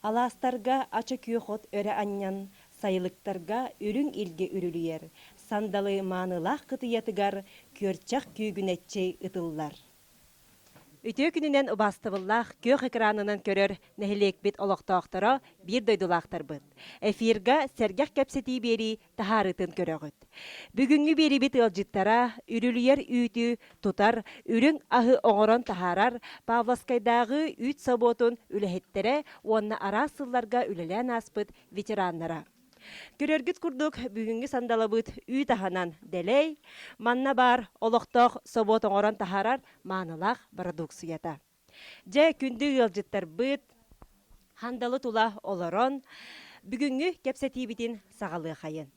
Алаастарга ача күөх от өрө анньан, сайылыктарга үрүҥ илгэ үрүлүйэр, сандалы маанылаах кытыйатыгар күөрчэх күүгүнэччи ытыллар. Үтүө күнүнэн убаастабыллаах күөх экранынан көрөр нэһилиэкпит олохтоохторо, биир дойдулаахтарбыт. Эфирга сэргэх кэпсэтии биэрии таһаарыытын көрөҕүт. Бүгүҥҥү биэриибит ыалдьыттара үрүлүйэр үүтү тутар, үрүҥ аһы оҥорон таһаарар Павловскайдааҕы үүт собуотун үлэһиттэрэ уонна араас сылларга үлэлээн ааспыт ветераннара. Көрөргүт курдук, бүгүҥҥү сандалабыт үүт аһынан дэлэй, манна баар олохтоох собуот оҥорон таһаарар маанылаах бородууксуйата. Дьэ, күндү ыалдьыттарбыт, хандалы тула олорон, бүгүҥҥү кэпсэтиибитин саҕалыахайын.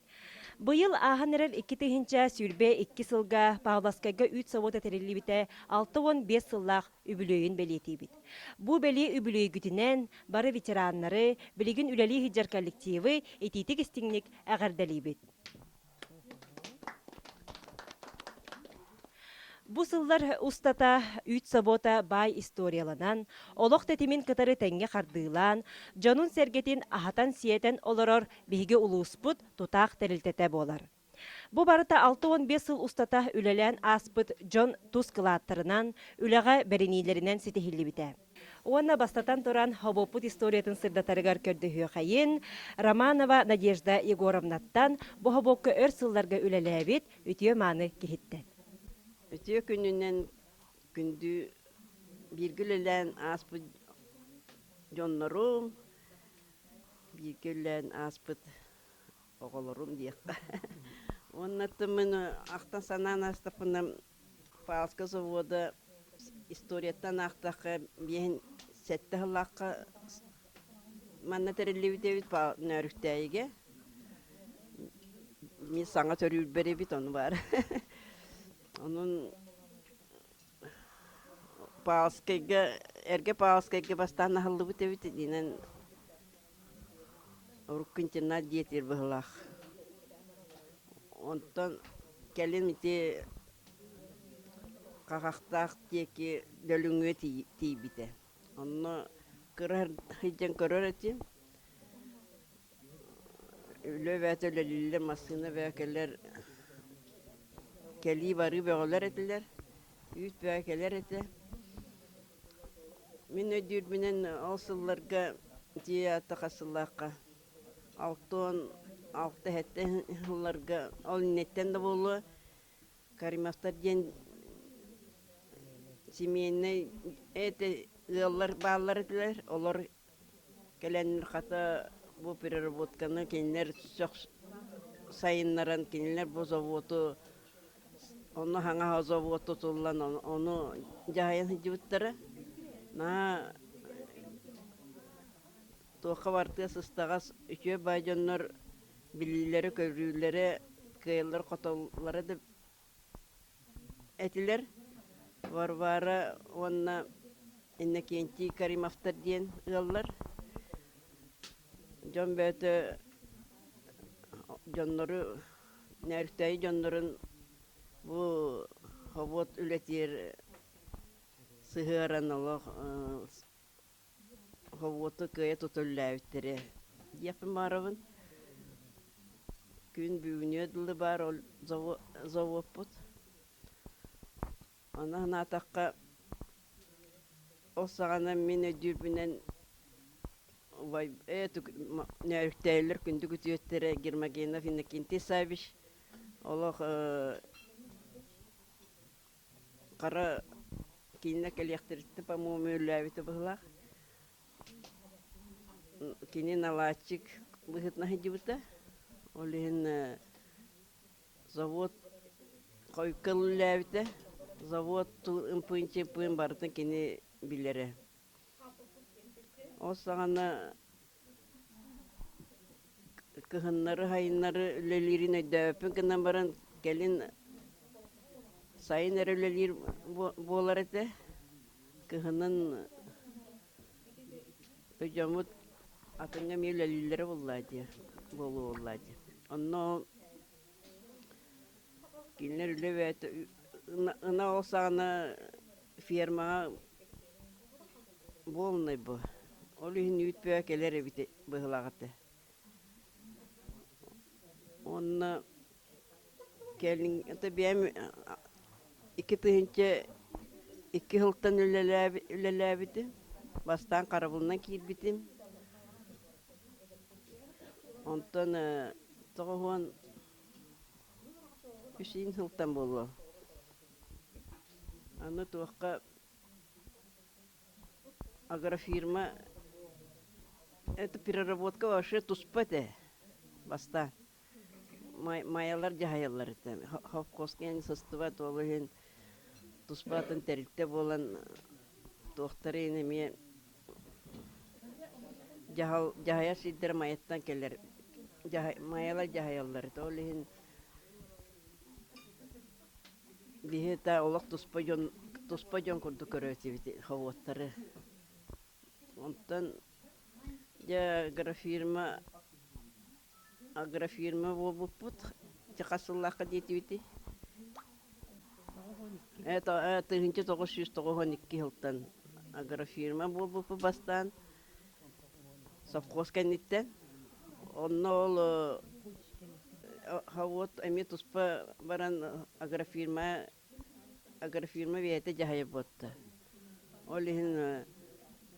Быйыл ааһан эрэр 2022 сылга Павловскайга үүт собуота тэриллибитэ 65 сыллаах үбүлүөйүн бэлиэтиибит. Бу бэлиэ үбүлүөйгүтүнэн бары ветераннары, билигин үлэлии сылдьар коллективы итиитик-истиҥник эҕэрдэлиибит. Бу сыллар устата үүт собуота баай историяланан, олох тэтимин кытары тэҥҥэ хардыылаан, дьонун-сэргэтин аһатан-сиэтэн олорор биһиги улууспут тутаах тэрилтэтэ буолар. Бу барыта 65 сыл устата үлэлээн ааспыт дьон тус кылааттарынан, үлэҕэ бэриниилэринэн ситиһиллибитэ. Уонна бастатан туран, хобуоппут историятын сырдатарыгар көрдөһүөхэйин Романова Надежда Егоровнаттан бу хобуокка өр сылларга үлэлээбит үтүө-мааны киһиттэн. Үтүө күнүнэн күндү бииргэ үлэлээн ааспыт дьоннорум, бииргэ үлэлээн ааспыт оҕолорум диэххэ. Уонна мин ахтан санаан аастахпына Палска завода историяттан аахтахха биэһин сэттэ сыллаахха манна тэриллибит эбит Нөөрүктээйигэ. Мин саҥа төрүүрбэр эбит ону баар. Онон Павловскайга эргэ Павловскайга бастаан аһыллыбыт эбит итинэн урукку интернат дьиэтигэр быһыылаах. Онтон кэлин ити Хахахтаах диэки Дөлүҥҥэ тиийбитэ. Онно кыра сылдьан көрөр этим. Үлэ бэйэтэ үлэлииллэр, массыына бөҕө кэлэр, кэлии-барыы бөҕөлөр этилэр, үүт бөҕө кэлэр этэ. Мин өйдүүрбүнэн ол сылларга дьиэ аата хас сыллаахха 66 сэттэ сылларга ол инниттэн да буолуо Каримовтар диэн семейнэй это ыаллар бааллар этилэр. Олор кэлэннэр хата бу переработканы кинилэр сөх сайыннаран кинилэр бу заводу онно хаҥаһа завод тутуллан ону дьаһайан сылдьыбыттара. Наһаа туохха бартыа сыстаҕас үтүө баай дьоннор билиилэрэ-көрүүлэрэ кыайаллар-хотоллоро да этилэр. Варвара уонна Иннокентий Каримовтар диэн ыаллар. Дьон бөтө дьоннору Нөөрүктээйи дьоннорун бу хобуот үлэтигэр сыһыаран олох Хобуоту кыайа тута үлэлээбиттэрэ диэхпин баҕарабын. Күн бүгүнүө дылы баар ол заводпут. Ону санаатахха, ол саҕана мин өйдүүрбүнэн Нөөрүктээйилэр күндү күтүөттэрэ Гермогенов Иннокентий Саввич олох Хара киинэ кэлиэхтэриттэн, по-моему, үлэлээбитэ быһыылаах. Кини наладчик быһыытынан сылдьыбыта. Ол иһин завод хойукка үлэлээбитэ. Завод ымпыын-чымпыын барытын кини билэрэ. Ол саҕана Кыһыннары-сайыннары үлэлиирин өйдөөбөппүн гынан баран, кэлин сайын эрэ үлэлиир буолар этэ. Кыһынын дьоммут атыҥҥа эмиэ үлэлииллэрэ буоллаа дии, буолуо буоллаа дии. Онно кинилэр үлэ бэйэтэ ынах ол саҕана фермаҕа буолунай бу. Ол иһин үүт бөҕө кэлэр эбит быһыылаах этэ. Уонна кэлин это бэйэм 2002 сылтан үлэлээбитим. Бастаан харабылынан киирбитим. Онтон 93 сылтан буолуо. Аны туохха Агрофирма это переработка вообще туспа этэ бастаан. Майалар дьаһайаллар этэ. Совхозка эн сыстыбат ол иһин туспа атын тэрилтэ буолан туохтарын эмиэ дьаһал дьаһайар сирдэрэ Майаттан кэлэр Майалар дьаһайаллар этэ. Ол иһин Биһи да олох туспа дьон туспа дьон курдук көрөөччүбүт ховуоттары. Онтон дьэ агрофирма агрофирма буолбуппут. Дьэ хас сыллаахха диэтибитий? Это 1992 сылтан агрофирма буолбуппут бастаан совхоз кэнниттэн. Онно ол Хавот эмиэ туспа баран агрофирма агрофирма бэйэтэ дьаһайар буолта. Ол иһин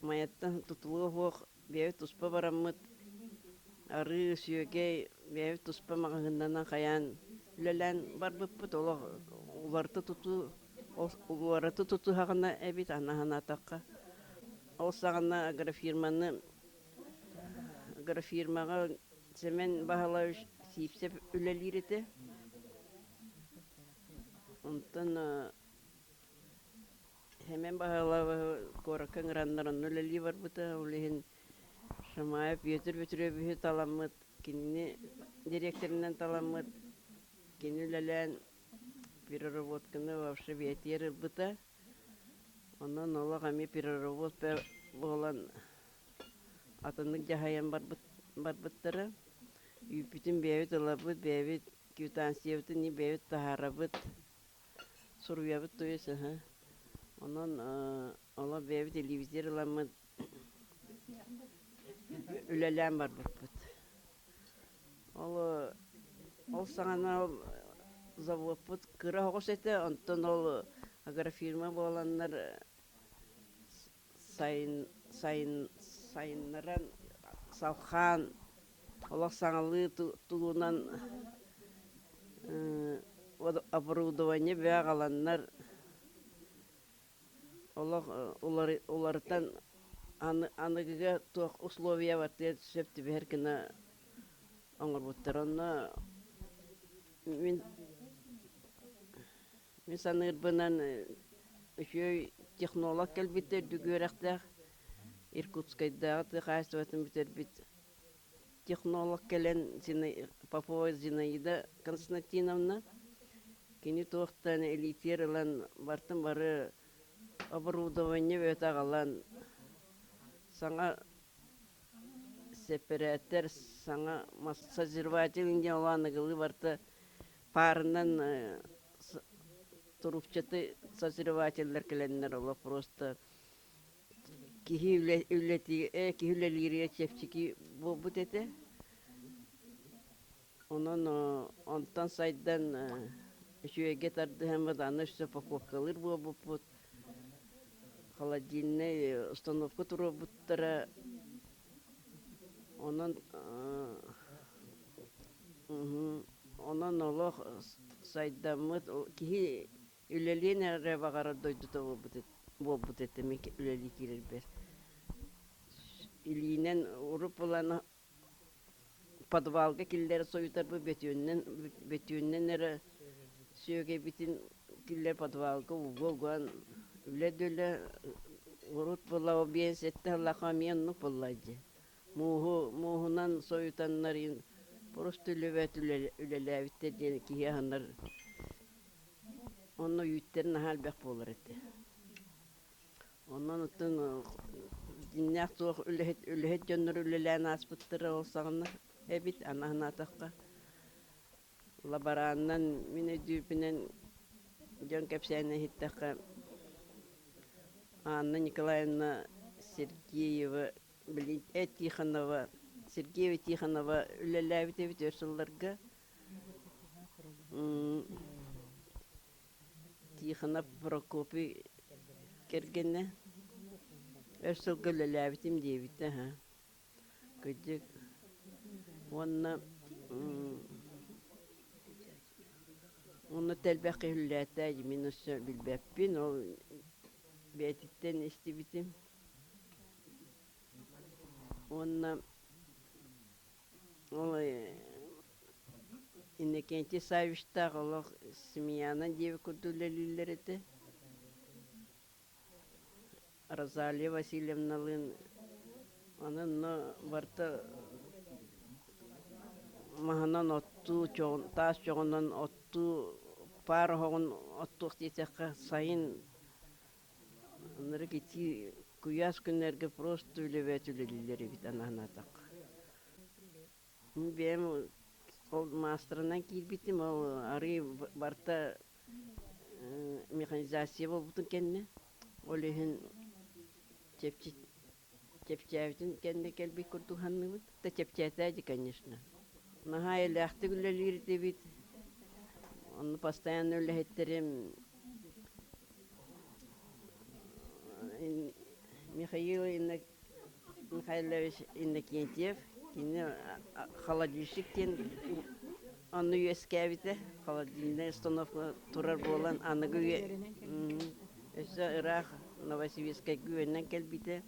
Майаттан тутулуга суох бэйэбит туспа бараммыт арыы, сүөгэй бэйэбит туспа маҕаһыыннанан хайаан үлэлээн барбыппыт. Олох уларыта тутуу уларыта тутуһаҕына эбит аны санаатахха. Ол саҕана агрофирманы агрофирмаҕа Сэмэн Баһылаевич Сивцев үлэлиир этэ. Онтон Сэмэн Баһылаевиһы куоракка ыҥыраннар онно үлэлии барбыта. Ол иһин Шамаев Петр Петровиһы таламмыт, кинини дириэктэринэн таламмыт, кини үлэлээн переработканы вообще бэйэтигэр ылбыта. Онон олох эмиэ переработка буолан атыннык дьаһайан барбыттара. Үүппүтүн бэйэбит ылабыт, бэйэбит квитанциябытын бэйэбит таһаарабыт, суруйабыт то есть Онон олох бэйэбит илиибитигэр ыламмыт үлэлээн барбыппыт. Ол ол саҕана ол заводпут кыра оҕус этэ, онтон ол агрофирма буоланнар сайын сайын сайыннаран салхаан олох саҥалыы тулунан оборудование бөҕө аҕаланнар олох уларытан аныгыга туох условия бартыгар сөп түбэһэр гына оҥорбуттар. Онно мин Мин саныырбынан, үчүгэй технолог кэлбитэ үрдүк үөрэхтээх, Иркутскайдааҕы тыа хаһаайыстыбатын бүтэрбит технолог кэлэн Попова Зинаида Константиновна кини туохтан илиитигэр ылан бартын бары оборудование бөҕөтө аҕалан саҥа сэпэрээттэр, саҥа созерватель диэн ол аныгылыы барыта паарынан трубчатый созревателлэр кэлэннэр олох просто киһи үлэ киһи үлэлииригэр чэпчэки буолбут этэ. Онон онтон сайдан үчүгэйгэ тардыһаммыт аны өссө упаковкалыыр буолбуппут. Холодильнай установка туруорбуттара. Онон Онон олох сайдаммыт киһи үлэлиэн эрэ баҕарар дойдута буолбут этэ мин үлэлии киирэрбэр. Илиинэн уруп ылан подвалга киллэрэ сойутарбыт бөтүөннэн бөтүөннэн эрэ сүөгэйбитин киллэр подвалга ууга уган үлэ да үлэ урут буолла 57 сыллаахха эмиэ оннук буолла дии. Мууһу мууһунан сойутаннар просто үлэбэт үлэлээбиттэр диэн киһи аһынар. Онно үүттэр наһаа элбэх буолар этэ. Онон оттон дьиҥнээх суох үлэһит үлэһит дьоннор үлэлээн ааспыттара ол саҕана эбит аны санаатахха. Лаборанынан мин өйдүүрбүнэн дьон кэпсээнин иһиттэххэ Анна Николаевна Сергеева били Тихонова, Сергеева Тихонова үлэлээбит эбит өр сылларга. Тихонов Прокопий кэргэнэ өр сылга үлэлээбитим диэбитэ аһа. Кырдьык уонна уонна элбэх киһи үлэлээтэ мин өссө билбэппин ол бэйэтиттэн истибитим уонна ол Иннокентий Саввичтаах олох семьянан диэбит курдук үлэлииллэр этэ Розалия Васильевналыын онон барыта маһынан оттуу, таас чоҕунан оттуу, паар оһоҕун оттуох диэтэххэ сайын ынырык итии куйаас күннэргэ просто үлэбэт үлэлииллэр эбит анаатахха. Мин бэйэм ол маастарынан киирбитим, ол арыы барыта механизация буолбутун кэннэ, ол иһин чэпчээбитин кэннэ кэлбит курдук саныыбын. Да чэпчээтэ дии, конечно. Наһаа эйэлээхтик үлэлиир этибит. Онно постоянно үлэһиттэрим Михаил Михайлович Иннокентьев, кини холодильщик диэн онно үөскээбитэ. Холодильная установка турар буолан аныгы үйэ өссө ыраах Новосибирскайга үөннэн кэлбитэ.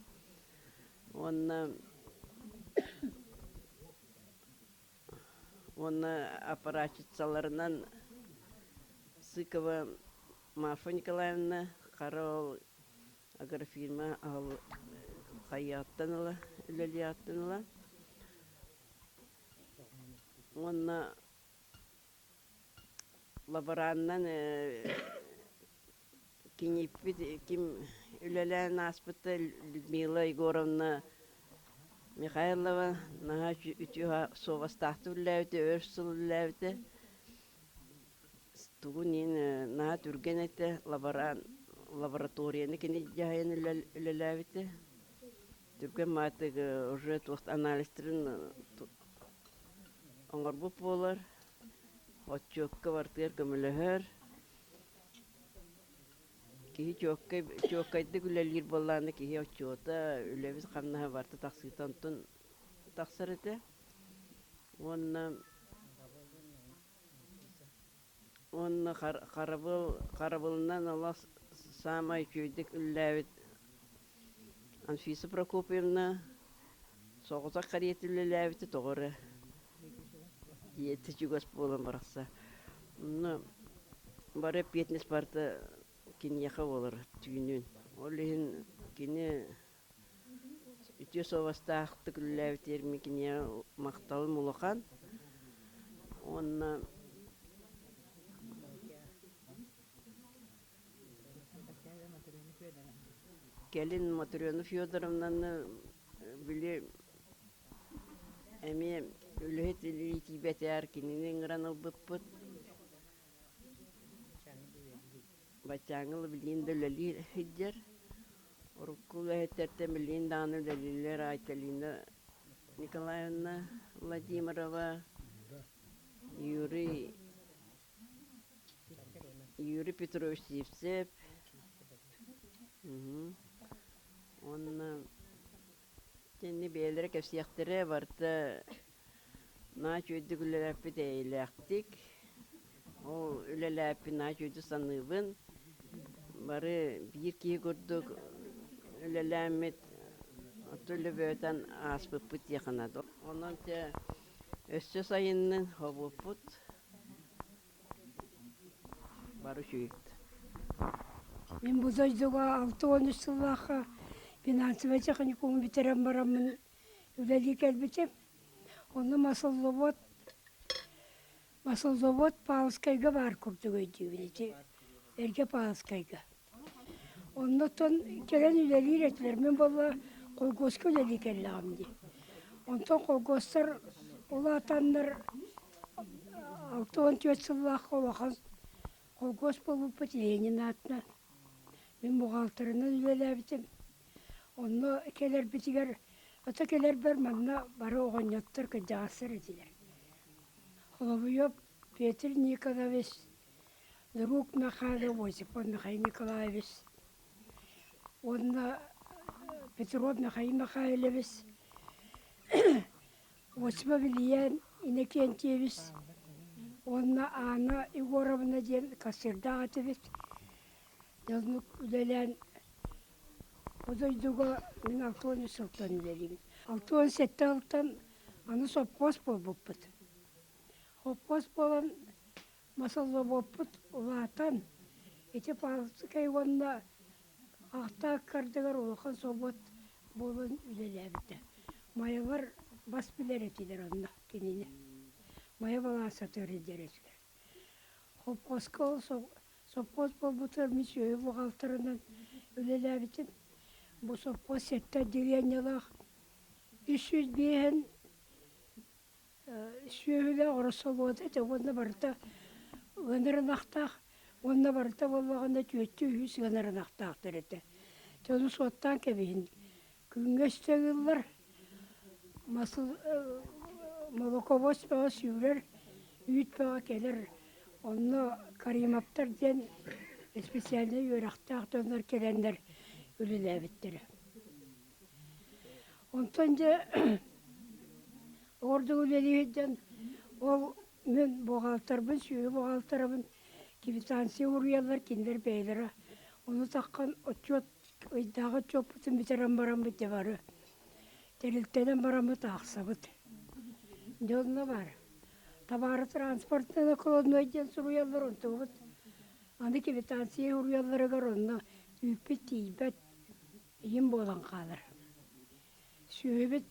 Уонна уонна аппаратчицаларынан Сыкова Марфа Николаевна, хара ол агрофирма хайыаттан ыла, үлэлиэҕиттэн ыла. Уонна лаборанынан киниппит ким үлэлээн ааспыта Людмила Егоровна Михайлова наһаа үтүө суобастаахтык үлэлээбитэ, өр сыл үлэлээбитэ. Тугун иһин наһаа түргэн этэ, лабораторияны кини дьаһайан үлэлээбитэ. Түргэн маатык уже туох анализтарын оҥорбут буолар, отчуокка барытыгар көмөлөһөр. Киһи чуоккай чуоккайдык үлэлиир буоллаҕына киһи отчуота, үлэбит хамнаһа барыта тахсыыта онтон тахсар этэ. Уонна Уонна харабыл харабылынан олох саамай үчүгэйдик үлэлээбит Анфиса Прокопьевна соҕотох кэриэтэ үлэлээбитэ тоҕо эрэ дьиэтэ чугас буолан барахса. Онно бары эппиэтинэс барыта киниэхэ буолар түүнүн. Ол иһин кини Үтүө суобастаахтык үлэлээбитигэр мин киниэхэ махталым улахан уонна кэлин Матрена Федоровнаны били эмиэ үлэһит илии тиийбэтээр кинини ыҥыран ылбыппыт. Баччааҥҥы билигин да үлэлии сылдьар. Урукку үлэһиттэртэн билигин даҕаны үлэлииллэр Айталина Николаевна Владимирова, Юрий Юрий Петрович Сивцев уонна итинни бэйэлэрэ кэпсиэхтэрэ барыта наһаа үчүгэйдик үлэлээппит эйэлээхтик. Ол үлэлээппин наһаа үчүгэйдик саныыбын. Бары биир киһи курдук үлэлээммит төлөбөтөн ааспыппыт диэххэ наада. Онон дьэ өссө сайыннын хобуоппут бары үчүгэйбит. Мин бу дойдуга 63 сыллаахха финансовай техникуму бүтэрэн бараммын үлэлии кэлбитим. Онно маслозавод Маслозавод Павловскайга баар курдук өйдүүбүн ити эргэ Павловскайга. Оннуттан кэлэн үлэлиир этилэр. Мин буолла холкуоска үлэлии кэллэҕим дии. Онтон холкуостар улаатаннар 64 сыллаахха улахан холкуос буолбуппут Ленин аатынан. Мин бухгалтерынан үлэлээбитим. Онно кэлэрбитигэр Ото кэлэрбэр манна бары оҕонньоттор кырдьаҕастар этилэр. Холобуйап Петр Никонович, Друг Михайлов Осипов Михаил Николаевич уонна Петров Михаил Михайлович, Осипов Илья Иннокентьевич уонна Анна Егоровна диэн кассирдаах этибит. Дьоннук үлэлээн бу дойдуга мин 63 сылтан үлэлиибин. 67 сылтан аны сопхуос буолбуппут. Сопхуос буолан масоллобуоппут улаатан, ити Павловскай уонна Ахтаах ыккардыгар улахан собуот буолан үлэлээбитэ. Майалар бас билэр этилэр онно кинини. Майа балаансатыгар илдьэр этилэр. Хопхуоска ол сопхуос буолбутугар мин сүөһү буҕаалтырынан үлэлээбитим. Бу сопхуос сэттэ отделениелаах 305 сүөһүлээх ороссолуода этэ уонна барыта ыанар ынахтаах уонна барыта буоллаҕына түөртүү үһүс ыанар ынахтаахтар этэ. Дьэ ону суоттаан кэбиһин. Күҥҥэ үстэ ыыллар, молоковоз бөҕө сүүрэр, үүт бөҕө кэлэр. Онно Каримовтар диэн специальнай үөрэхтээх дьоннор кэлэннэр үлэлээбиттэрэ. Онтон дьэ ордук үлэлии сылдьан ол мин буҕаалтарбын, сүөһү буҕаалтарабын квитанция уруйаллар кинилэр бэйэлэрэ. Ону таххан отчуот ыйдааҕы отчуоппутун бүтэрэн бараммыт дьэ бары тэрилтэнэн бараммыт аахсабыт. Дьэ онно баар. Табаары транспортнай накладной диэн суруйаллар онтубут аны квитанция уруйалларыгар онно үүппүт тиийбэт ийим буолан хаалар. Сүөһүбүт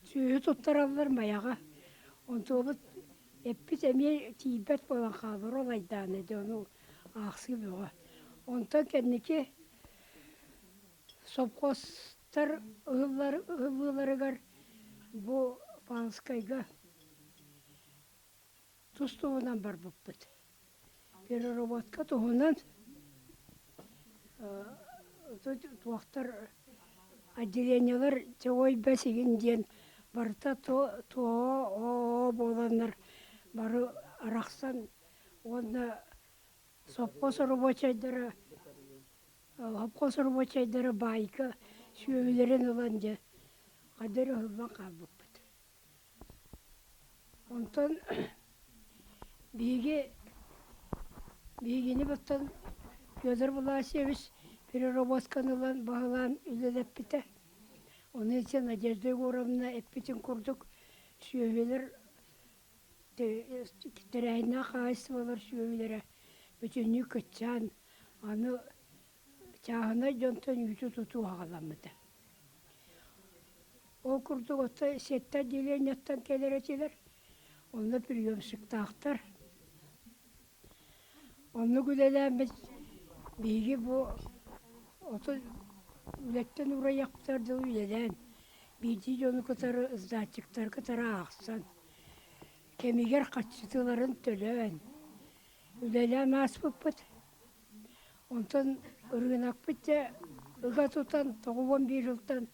сүөһү туттараллар Майаҕа. Онтуобут эппит эмиэ тиийбэт буолан хаалар ол айдаана дьэ ону аахсыы бөҕө. Онтон кэнники сопхуостар ыһыллар ыһыллыыларыгар бу Павловскайга тус туһунан барбыппыт. Переработка туһунан туохтар отделениелар Чоҕой Бэс игин диэн барыта туо буоланнар бары арахсан уонна сопхуос рабочайдара сопхуос рабочайдара баайга сүөһүлэрин ылан дьэ хайдах эрэ ыһыллан хаалбыппыт. Онтон биһиги биһигини баттан Федор Власьевич переработканы ылан баһылаан үлэлэппитэ. Ону ити Надежда Егоровна эппитин курдук сүөһүлэр тэрээһиннээх хаһаайыстыбалар сүөһүлэрэ бүтүннүү кыччаан, аны чааһынай дьонтон үүтү тутуу аҕаламмыта. Ол курдук оттон сэттэ отделениеттан кэлэр этилэр, онно приемщиктаахтар. Оннук үлэлээммит биһиги бу отут үлэттэн уурайыахпытыгар дылы үлэлээн, биирдии дьону кытары сдатчиктары кытары аахсан, кэмигэр хаччытыларын төлөөн, үлэлээн ааспыппыт. Онтон ырыынакпыт дьэ ыга тутан 91 сылтан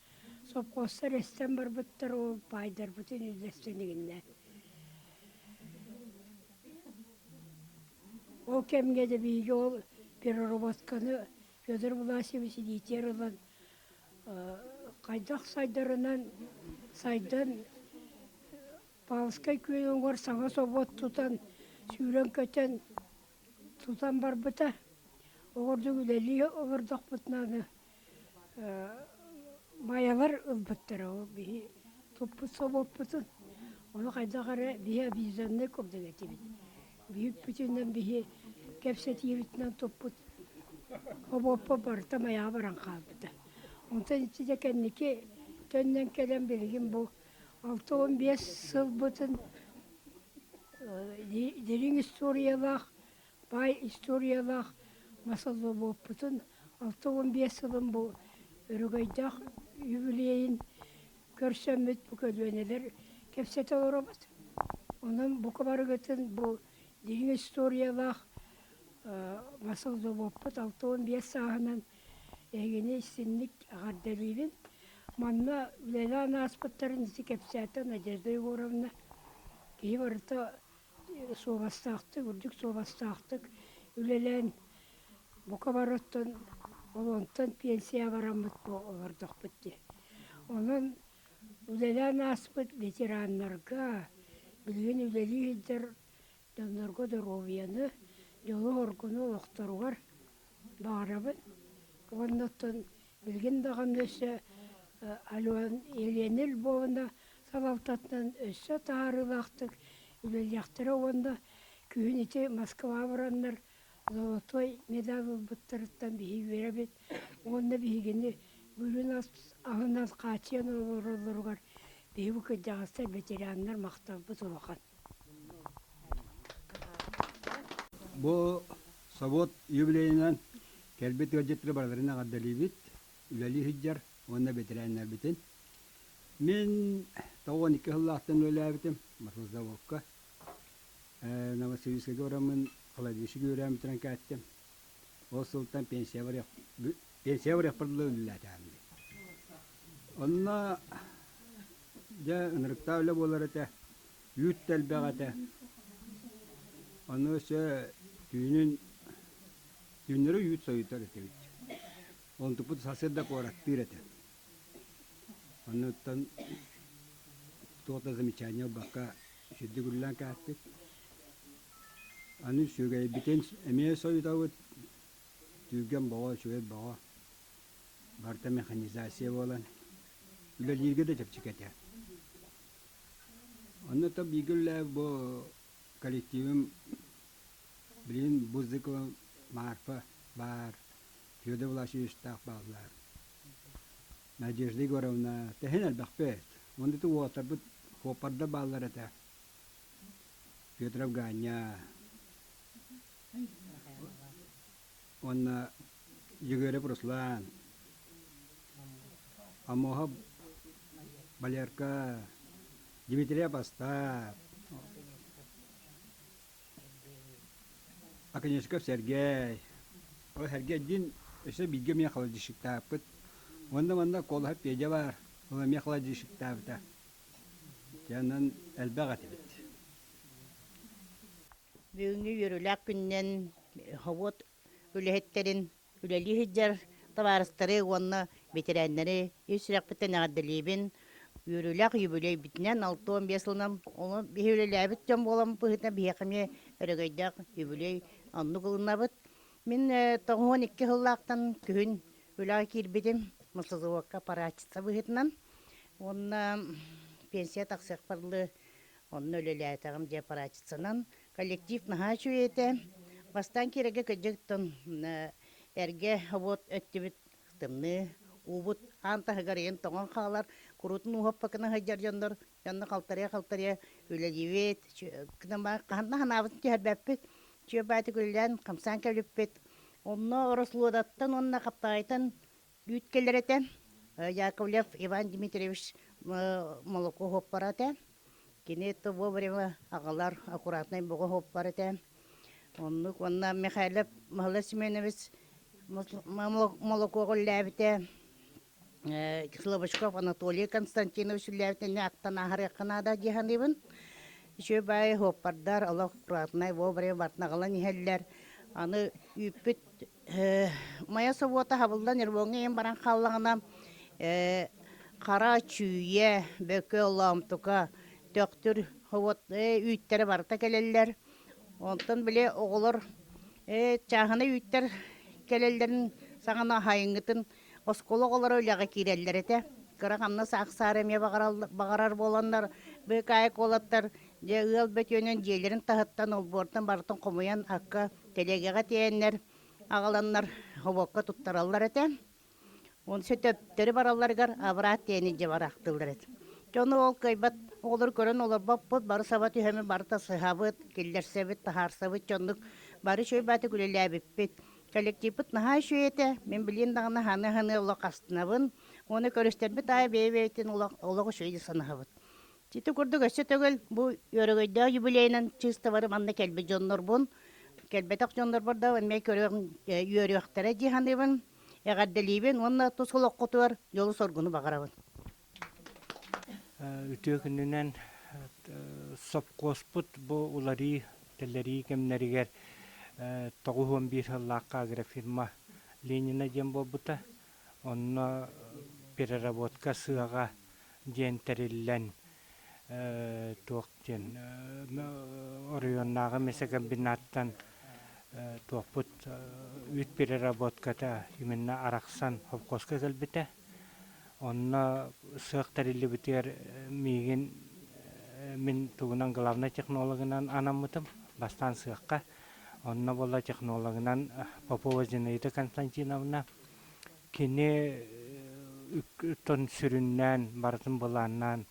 сопхуостар эстэн барбыттар, ол баайдарбытын үллэстэн игиннэ. Ол кэмҥэ да биһиги ол переработканы Федор Власьевич илиитигэр ылан хайдах сайдарынан сайдан Павловскай күөл уҥуор саҥа собуот тутан сүүрэн-көтөн тутан барбыта. Оҕордук үлэлии олордохпутуна аны майалар ылбыттара ол биһи туппут собуоппутун. Ону хайдах эрэ биһи обиженнай курдук этибит. Биһиппитинэн биһи кэпсэтиибитинэн туппут собуоппут барыта майаҕа баран хаалбыта. Онтон ити дьэ кэнники төннөн кэлэн билигин бу 65 сылбытын дириҥ историялаах, баай историялаах масоллобуоппутун 65 сылын бу өрөгөйдөөх юбилейын көрсөммүт бу көлүөнэлэр кэпсэтэ олоробут. Онон бука барыгытын бу дириҥ историялаах масоллобуоппут 65 сааһынан эһигини истинник эҕэрдэлиибин. Манна үлэлээн ааспыттарын ити кэпсээтэ Надежда Егоровна. Киһи барыта суобастаахтык, үрдүк суобастаахтык үлэлээн бука барыттан ол онтон пенсия бараммыт бу олордохпут дии. Онон үлэлээн ааспыт ветераннарга, билигин үлэлии сылдьар дьоннорго доруобуйаны, дьолу-соргуну олохторугар баҕарабын. Уонна оттон билигин даҕаны өссө Алена Елена Львовна салалтатынан өссө таһаарыылаахтык үлэлиэхтэрэ уонна күһүн ити Москва бараннар золотой медаль ылбыттарыттан биһиги үөрэбит уонна биһигини бүрүн аһынан хааччыйан олороллоругар биһиги бу кырдьаҕастар ветераннар махталбыт улахан. Бу собуот юбилейынан кэлбит ыалдьыттары барыларын эҕэрдэлиибит, үлэлии сылдьар уонна бэтэрээннэрбитин. Мин 92 сыллаахтан үлэлээбитим маслозаводка. Новосибирскайга бараммын холодильщик үөрээн бүтэрэн кээттим. Ол сылтан пенсия барыах пенсия барыахпар дылы үлэлээтэҕим дии. Онно дьэ ынырыктаах үлэ буолар этэ. Үүт да элбэх этэ. Ону өссө түүнүн түүннэри үүт сойутар этибит. Онтукпут сарсыарда куораттыыр этэ. Оннуттан туох да замечание ылбакка сүрдүк үлэлээн кээспит. Аны сүөгэйбитин эмиэ сойутабыт. Түргэн боҕо, үчүгэй боҕо. Барыта механизация буолан үлэлииргэ да чэпчэки этэ. Онно то бииргэ үлэлээбит бу коллективым билигин Бузыкова Марфа баар, Федор Власьевичтаах бааллар. Надежда Егоровна тэһин элбэхпит. Уонна ити уолаттарбыт хуоппардар бааллар этэ. Петров Ганя уонна Егоров Руслан, Амоһов Валерка, Дмитрий Остап, Оконешников Сергей. Ол Сергей диэн өссө бииргэ эмиэ холодильщиктаабыт. Уонна манна Колоһов Петя баар, ол эмиэ холодильщиктаабыта. Дьэ онон элбэх этибит. Бүгүҥҥү үөрүүлээх күнүнэн собуот үлэһиттэрин, үлэлии сылдьар табаарыстары уонна бэтэрээннэри ис сүрэхпиттэн эҕэрдэлиибин. Үөрүүлээх юбилейбитинэн 65 сылынан ону биһи үлэлээбит дьон буолан быһыытынан биһиэхэ эмиэ өрөгөйдөөх юбилей оннук ылынабыт. Мин 92 сыллаахтан күһүн үлэҕэ киирбитим маслозаводка аппаратчица быһыытынан уонна пенсия тахсыахпар дылы Онно үлэлээтэҕим дьэ аппаратчицанан. Коллектив наһаа үчүгэй этэ. Бастаан киирэргэ кырдьыктан эргэ вот өттүбүт тымныы, уубут аан таһыгар ийэн тоҥон хаалар, куруутун ууһаппакына сылдьар дьоннор дьонно халтарыйа-халтарыйа үлэлиибит. Хаһан да санаабытын түһэрбэппит. Үчүгэй баайдык үлэлээн хамсаан кэлбиппит. Онно Орослуодаттан уонна Хаптаҕайтан үүт кэлэр этэ. Яковлев Иван Дмитриевич молоко уһуоппара этэ. Кини то вовремя аҕалар аккуратнай боҕо уһуоппар этэ. Оннук уонна Михайлов Михаил Семенович молокоҕа үллээбитэ. Слобочков Анатолий Константинович үллээбитин аттан ааһарыахха наада дии саныыбын. Үчүгэй баайы уһуоппардар олох аккуратнай вовремя барытын аҕалан иһэллэр. Аны үүппүт Майа собуота хабыллан Ирвоҥҥа ийэм баран хааллаҕына хара чүүйэ, бөкө, лоомтука, төхтүр вот үүттэрэ барыта кэлэллэр. Онтон били оҕолор чааһынай үүттэр кэлэллэрин саҕана сайыҥҥытын оскуола оҕолоро үлэҕэ киирэллэр этэ. Кыра хамнас ахсаары эмиэ баҕарар буоланнар быыкаайык уолаттар дьэ ыал бөтүөнэн дьиэлэрин таһыттан олбуортан барытын хомуйан акка Тэлэгэҕэ тиэйэннэр аҕаланнар хобуокка туттараллар этэ. Уон сөтөптөрү баралларыгар абыраат диэни дьэ бараахтыыллар этэ. Дьону ол кыайбат оҕолору көрөн олорбоппут, бары саба түһэммит, бары тасыһабыт, киллэрсэбит, таһаарсабыт дьоннук бары үчүгэй баатык үлэлээбиппит. Коллективпыт наһаа үчүгэй этэ. Мин билигин даҕаны хаһаны-хаһаны олох астынабын. Уонна көрүстэрбит аайы бэйэ-бэйэбитин олох, олох үчүгэй дии санаһабыт. Ити курдук өссө төгүл бу өрөгөйдөөх юбилейынан чыыстабары манна кэлбит дьоннорбун, кэлбэтэх дьоннорбор да эмиэ көрүөх үөрүөхтэрэ дии саныыбын. Эҕэрдэлиибин уонна тус олоххутугар дьолу-соргуну баҕарабын. Үтүө күнүнэн сопхуоспут бу уларыы, тэлэрии кэмнэригэр 91 сыллаахха агрофирма Ленина диэн буолбута. Онно переработка сыаҕа диэн тэриллэн туох диэн оройуоннааҕы мясокомбинаттан туохпут үүт переработката именно арахсан холкуоска кэлбитэ. Онно сыах тэриллибитигэр миигин мин тугунан главнай технологынан анаммытым бастаан сыахха. Онно буолла технологынан Попова Зинаида Константиновна кини сүрүннээн барытын былааннаан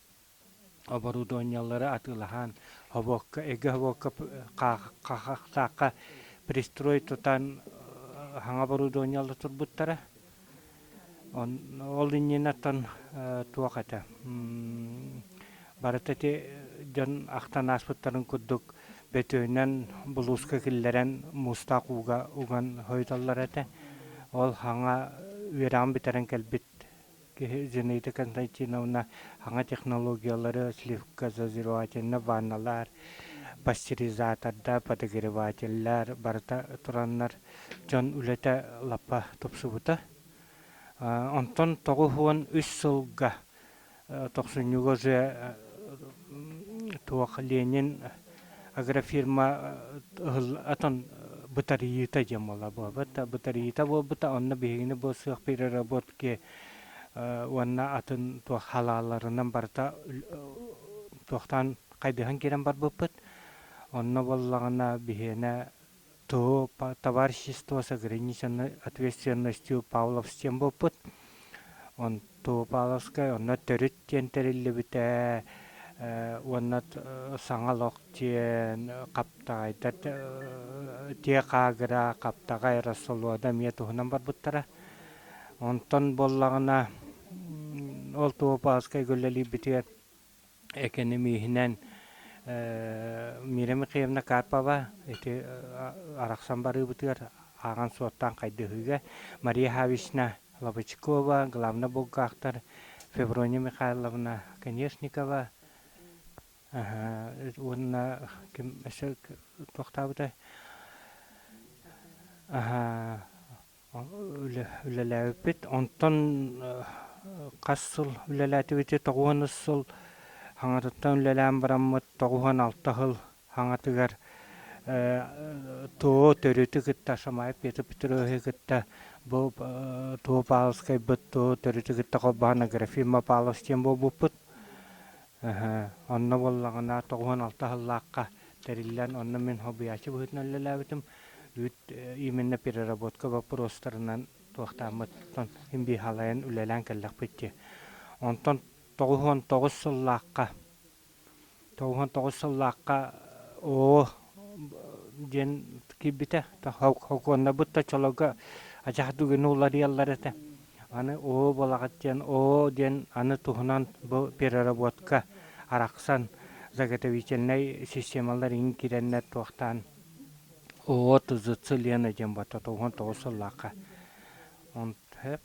оборудованиелары атыылаһан хобуокка эгэ хобуокка хахахтаахха пристрой тутан хаҥа оборудованиелар турбуттара ол иннинэ оттон туох этэ барыта ити дьон ахтан ааспыттарын курдук бөтүөнэн булууска киллэрэн муустаах ууга уган хойуталлар этэ ол хаҥа үөрэҕин бүтэрэн кэлбит киһи Зинаида Константиновна саҥа технологиялары сливкозазревательнай ванналар, пастеризатордар, подогревателлэр барыта тураннар дьон үлэтэ лаппа тупсубута. Онтон 93 сылга тохсунньуга уже туох Ленин агрофирма атын бытарыйыыта диэн буола буолбут. Бытарыйыыта буолбута, онно биһигини бу сыах переработки уонна атын туох халааларынан барыта туохтаан хайдыһан киирэн барбыппыт. Онно буоллаҕына биһиэнэ ТО товарищество с ограниченной ответственностью Павлов диэн буолбут. Онто Павловскай онно төрүт диэн тэриллибитэ уонна саҥа олох диэн хаптаҕайдар тиэ хаагыра хаптаҕай рассолуода эмиэ туһунан барбыттара. Онтон буоллаҕына ол ТО Павловскайга үлэлиирбитигэр экэнэмииһинэн Мира Михайловна Карпова ити арахсан барыыбытыгар ааҕан-суоттаан хайдыһыыга Мария Хавична Лобочкова, главный бухгалтер Феврония Михайловна Конешникова уонна ким өссө туохтаабытай Үлэлээбиппит. Онтон хас сыл үлэлээтибитий 90 сыл хаҥатыттан үлэлээн бараммыт 96 сыл хаҥатыгар ТО төрүтү кытта Шамаев Петр Петровиһы кытта бу ТО Павловскайбыт ТО төрүтү кытта холбоһон Аграфима Павлович диэн буолбуппут. Онно буоллаҕына 96 сыллаахха тэриллэн онно мин хобуйааччы быһыытынан үлэлээбитим. Үүт именно переработка боппуруостарынан туохтааммыт имбиһалайан үлэлээн кэллэхпит дии. Онтон 99 сыллаахха 99 сыллаахха оо диэн киирбитэ. Хокуоннарбыт да чолого адьас дугуну уларыйаллар этэ. Аны оо буолаҕыт диэн оо диэн аны туһунан бу переработка арахсан заготовительнай системалар иҥин киирэннэр туохтаан оо ТЗЦ Лена диэн батта 99 сыллаахха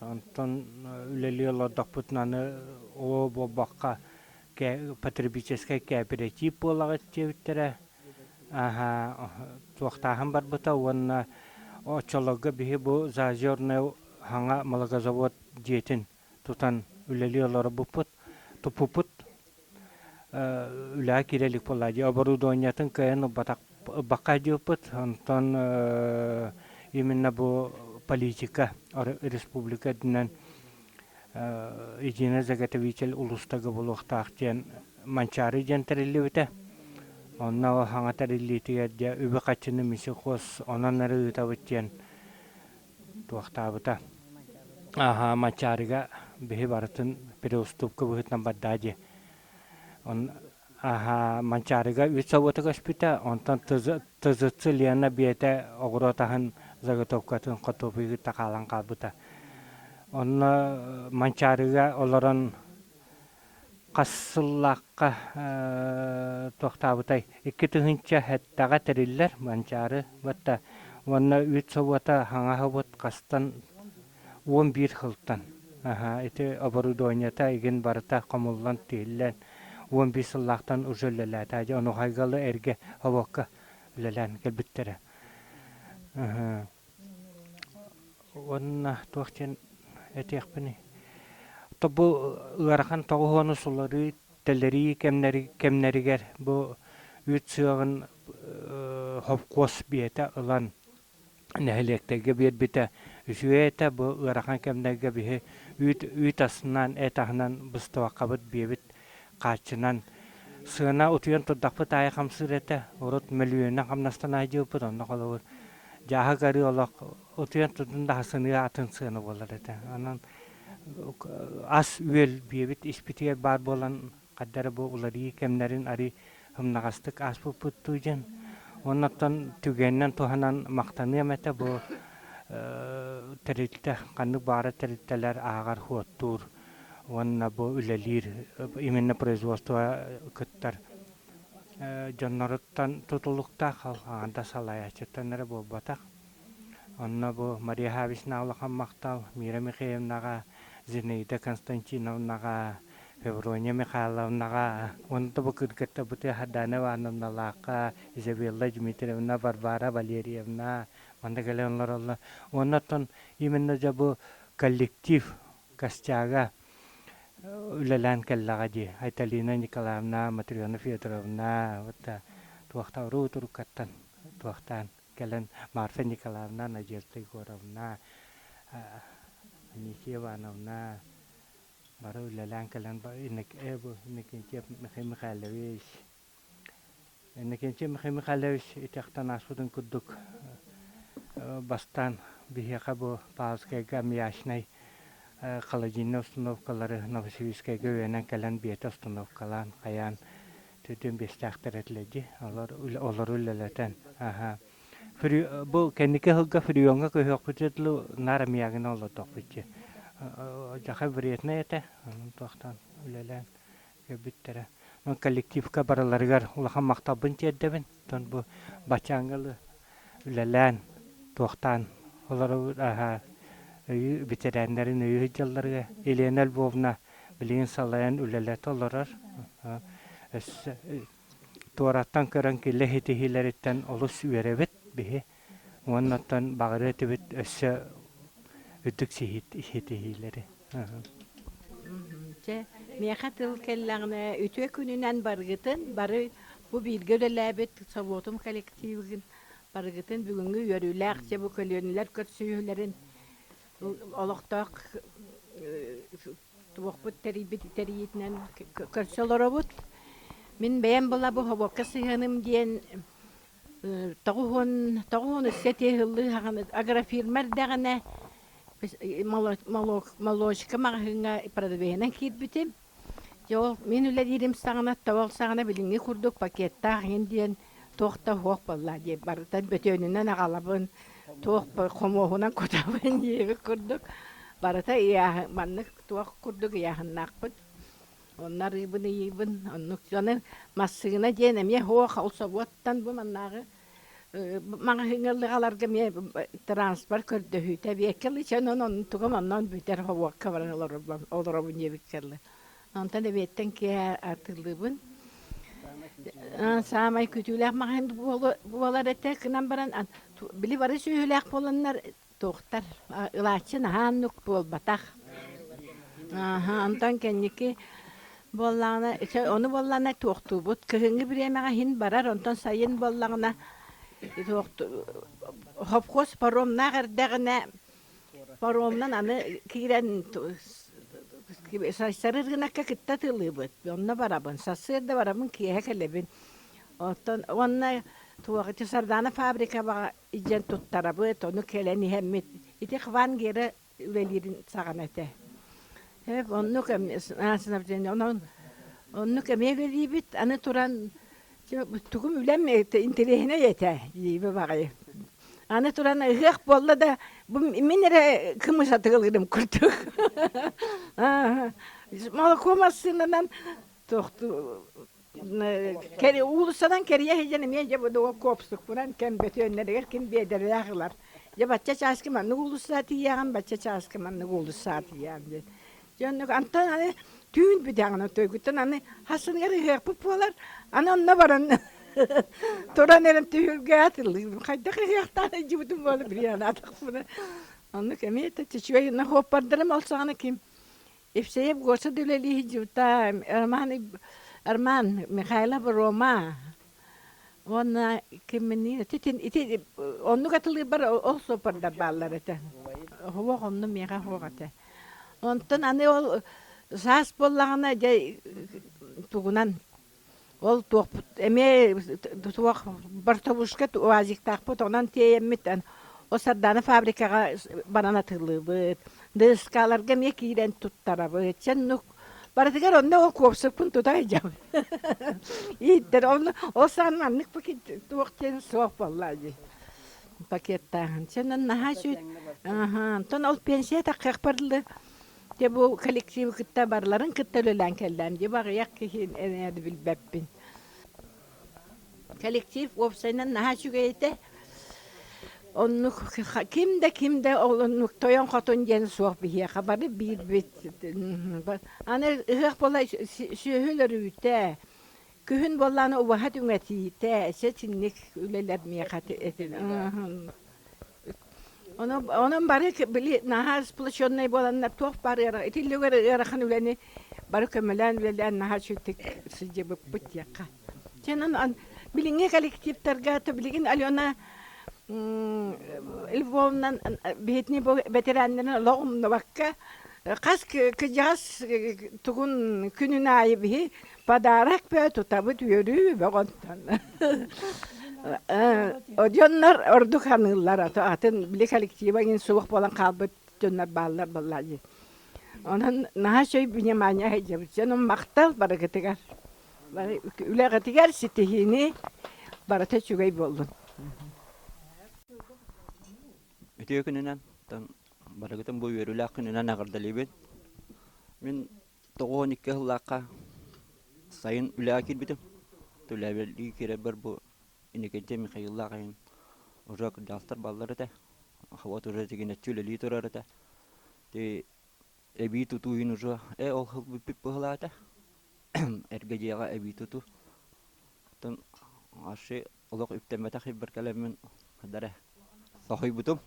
онтон үлэлии олордохпутуна аны оо буолбакка потребительскай кооператив буолаҕыт диэбиттэрэ туохтааһын барбыта уонна оччолорго биһи бу Заозерная хаҥа молокозавод дьиэтин тутан үлэлии олорбуппут, туппуппут үлэҕэ киирэ илик буолла дии оборудованиетын кыайан ылбатах ылбакка диэбиппит онтон именно бу политика республика үрдүнэн единый заготовитель улуустарга буолуохтаах диэн Манчаары диэн тэриллибитэ. Онно саҥа тэриллиитигэр дьэ үбү-харчыны мисихос онон эрэ ыытабыт диэн туохтаабыта. Аха, Манчаарыга биһи барытын переуступка быһыытынан бардаа дии. Он аха, Манчаарыга үт собуота көспүтэ, онтон ТЗЦ Лена биэтэ оҕуруот аһын заготовкатын хотуопуйу кытта хаалан хаалбыта. Онно Манчаарыга олорон Хас сыллаахха туохтаабытай 2007-ҕэ тэриллэр Манчаары батта уонна үүт собуота хаҥаһыбыт хастан 11 сылтан ити оборудованиета игин барыта хомуллан тиһиллэн 11 сыллаахтан уже үлэлээтэ. Дьэ онуһайгалы эргэ собуокка үлэлээн кэлбиттэрэ. Уонна туох диэн этиэхпиний? То бу ыарахан тоҕуһуону суларыы, тэлэрии кэмнэригэр бу үүт сыаҕын хопкуос биэтэ ылан нэһилиэктэргэ биэрбитэ үчүгэй этэ. Бу ыарахан кэмнэргэ биһи үүт, үүт аһынан, эт аһынан быстыбаккабыт биэбит хааччынан сыана утуйан турдахпыт аайы хамсыыр этэ. Урут мөлүйүөнүнэн хамнастан аайдьыыппыт, онно холобур дьааһык арыы олох утуйан турдун да сыныа атын сыана буолар этэ. Онон ас-үөл биэбит испитигэр баар буолан хайда эрэ бу уларыйыы кэмнэрин арыы ымнаҕастык ааспыппыт дуу диэн. Оннуттан түгэнинэн туһанан махтаныам этэ бу тэрилтэ ханнык баҕарар тэрилтэлэр ааҕар суоттуур уонна бу үлэлиир именно производство кыттар дьонноруттан тутулуктаах аҥаардас салайааччыттан эрэ буолбатах. Онно бу Мария Хавична улахан махтал Мира Михайловнаҕа, Зинаида Константиновнаҕа, Феврония Михайловнаҕа, уонна да бу кыргыттарбытыгар Сардаана Ивановналаахха, Изабелла Дмитриевна, Варвара Валерьевна манна кэлэн олороллор. Уонна оттон именно дьэ бу коллектив костяга үлэлээн кэллэҕэ дии. Айталина Николаевна, Матрена Федоровна, вот туохта уруу туруккаттан туохтаан кэлэн Марфа Николаевна, Надежда Егоровна, Анисия Ивановна бары үлэлээн кэлэн Иннокентьев Михаил Михайлович Иннокентий Михаил Михайлович итиэхтэн ааспытын курдук бастаан биһиэхэ бу Павловскайга аммиачнай холодильнай установкалары Новосибирскайга үөрэнэн кэлэн биэтэ установкалаан хайаан төрдүөн биэстээхтэр этилэр дии олор олору үлэлэтэн аха бу кэнники сылга фреоҥҥа көһүөхпүтүгэр дылы наар аммиагынан олордохпут дии дьаха вреднай этэ онон туохтаан үлэлээн көрбүттэрэ. Коллективка барыларыгар улахан махталбын тиэрдэбин. Оттон бу баччааҥҥы үлэлээн, туохтаан олоробут аһа өйүү бэтэрээннэрин өйүү сылдьалларыгар Елена Львовна билигин салайан үлэлэтэ олорор. Өссө туораттан көрөн киллэ ситиһиилэриттэн олус үөрэбит биһи. Уонна оттон баҕарыа этибит өссө үрдүк ситиһиилэри. Чэ, миэхэ тыл кэллэҕинэ, үтүө күнүнэн барыгытын, бары бу бииргэ үлэлээбит собуотум коллективын барыгытын бүгүҥҥү үөрүүлээх дьэ бу көлүөнэлэр көрсүһүүлэрин олохтоох туохпут тэрийбит тэрийиитинэн көрсө олоробут. Мин бэйэм була бу собуокка сыһыаным диэн 93 үсэ ыллыы агрофирма эрдэҕинэ молочка маҕаһыыҥҥа продавеһынан киирбитим. Дьэ ол мин үлэлиирим саҕана ол саҕана билиҥҥи курдук пакеттаах иһин диэн туох да суох буолла дии барыта бөтүөнүнэн аҕалабын туох хомуоһунан кутабын диэбит курдук барыта ыйааһын маннык туох курдук ыйааһыннаахпыт Онно арыыбын ыйыыбын, оннук дьону массыына диэн эмиэ суох, ол собуоттан бу маннааҕы маҕаһыыҥҥа ыллыгаларга эмиэ транспорт көрдөһүүтэ эбиэккэ ылычан онон тугум оннон бүтэр собуокка баран олоробун диэбиккэ Онтон эбиэттэн киэһэ атыылыыбын. Саамай күтүүлээх маҕаһыын буолар этэ гынан баран били бары сүөһүлээх буоланнар Туохтар ылааччы наһаа оннук буолбатах. Ааһа, онтон кэнники буоллаҕына, ону буоллаҕына туохтуубут. Кыһыҥҥы бириэмэҕэ иһин барар, онтон сайын буоллаҕына хопхуос паромнаах эрдэҕинэ паромунан аны киирэн сарсары ырыынакка кытта атыылыыбыт. Онно барабын. Сарсыарда барабын, киэһэ кэлэбин. Оттон уонна туох ити Сардаана фабрикаҕа илдьэн туттарабыт, ону кэлэн иһэммит ити Хван Гера үлэлиирин саҕана этэ. Оннук онон оннук эмиэ үлэлиибит. Аны туран тугум үлэм интэриэһинэй этэ диибэ баҕайы. Аны туран ыһыах буолла да бу мин эрэ кымыс атыылыырым курдук. Молоко массыынанан туохту Уулуссанан кэрийэ сылдьан эмиэ дьэ бу куопсукпунан кэм бөтүөннэригэр ким биэдэрэлээх ылар. Дьэ бачча чааска маннык уулусса тиийэҕин, бачча чааска маннык уулусса тиийэҕин диэн. Дьэ оннук антон аны түүн бүтэҕин отойгуттан аны хассыныгар ыһыахпыт буолар, аны онно баран туран эрэн түһүлгэ атыллыыбын. Хайдах ыһыахтаан илдьибитим буола билиэнаатахпына. Оннук эмиэ да үчүгэй хоппардарым ол саҕана ким Евсеев Гоша да үлэлии сылдьыбыта, Роман, Роман Михайлов Рома уонна кимминий ити ити оннук атылыырбар ол суоппардар бааллар этэ. Суох онно миэхэ суох этэ. Онтон аны ол саас буоллаҕына дьэ тугунан Ол туохпут эмиэ туох бортовушка уазиктаахпыт онон тиэйэммит ол Сардаана фабрикаҕа баран атыылыыбыт. ДСК-ларга эмиэ киирэн туттарабыт. Чэ барытыгар онно ол куопсукпун тута сылдьабын. Ииттэр онно ол саҕана маннык пакет туох диэн суох буолла дии. Пакеттааһын. Чэ онон наһаа үчүгэй. Аха, онтон ол пенсия таххыахпар дылы Дьэ бу коллективы кытта барыларын кытта үлэлээн кэллэм дии баҕыйах киһи эн билбэппин. Коллектив уопсайынан наһаа үчүгэй этэ. Оннук ким да ким да ол оннук тойон хотун диэн суох биһиэхэ бары биирбит. Аны ыһыах буола сүөһү өлөрүүтэ, күһүн буоллаҕына убаһа түҥэтиитэ, сэтинник үлэлэр миэхэ этин. Онон бары били наһаа сплоченнай буоланнар туох баар ыарахан итиллигэр ыарахан үлэни бары көмөлөөн үлэлээн наһаа үчүгдүк сылдьыбыппыт диэххэ. Чэнэн билиҥҥи коллективтарга то билигин Алена Львовна биһитини бу бэтэрээннэрин олох умнубакка хас кыдьаҕас тугун күнүн аайы биһи Подарок бөө тутабыт үөрүү бөҕөнтөн. Дьоннор ордук аныыллар, атын били коллектива иҥин суох буолан хаалбыт дьоннор бааллар буоллаа дии. Онон наһаа үчүгэй внимание сылдьабыт. Дьонум махтал барыгытыгар. Үлэҕитигэр ситиһиини барыта үчүгэй буоллун. Үтүө күнүнэн, барыгытын бу үөрүүлээх күнүнэн эҕэрдэлиибин. Мин 92 сыллаахха сайын үлэҕэ киирбитим. Үлэлии киирэрбэр бу Иннокентий Михаиллаах иһин уже кырдьаҕастар бааллар этэ. Вот уже тигинэччи үлэлии турар этэ. Ти эбии тутуу иһин уже э ол сыл бүппүт быһылаата. Эргэ дьиэҕэ эбии тутуу. Оттон ащы олох үктэммэтэх сирбэр кэлэммин дара соһуйбутум.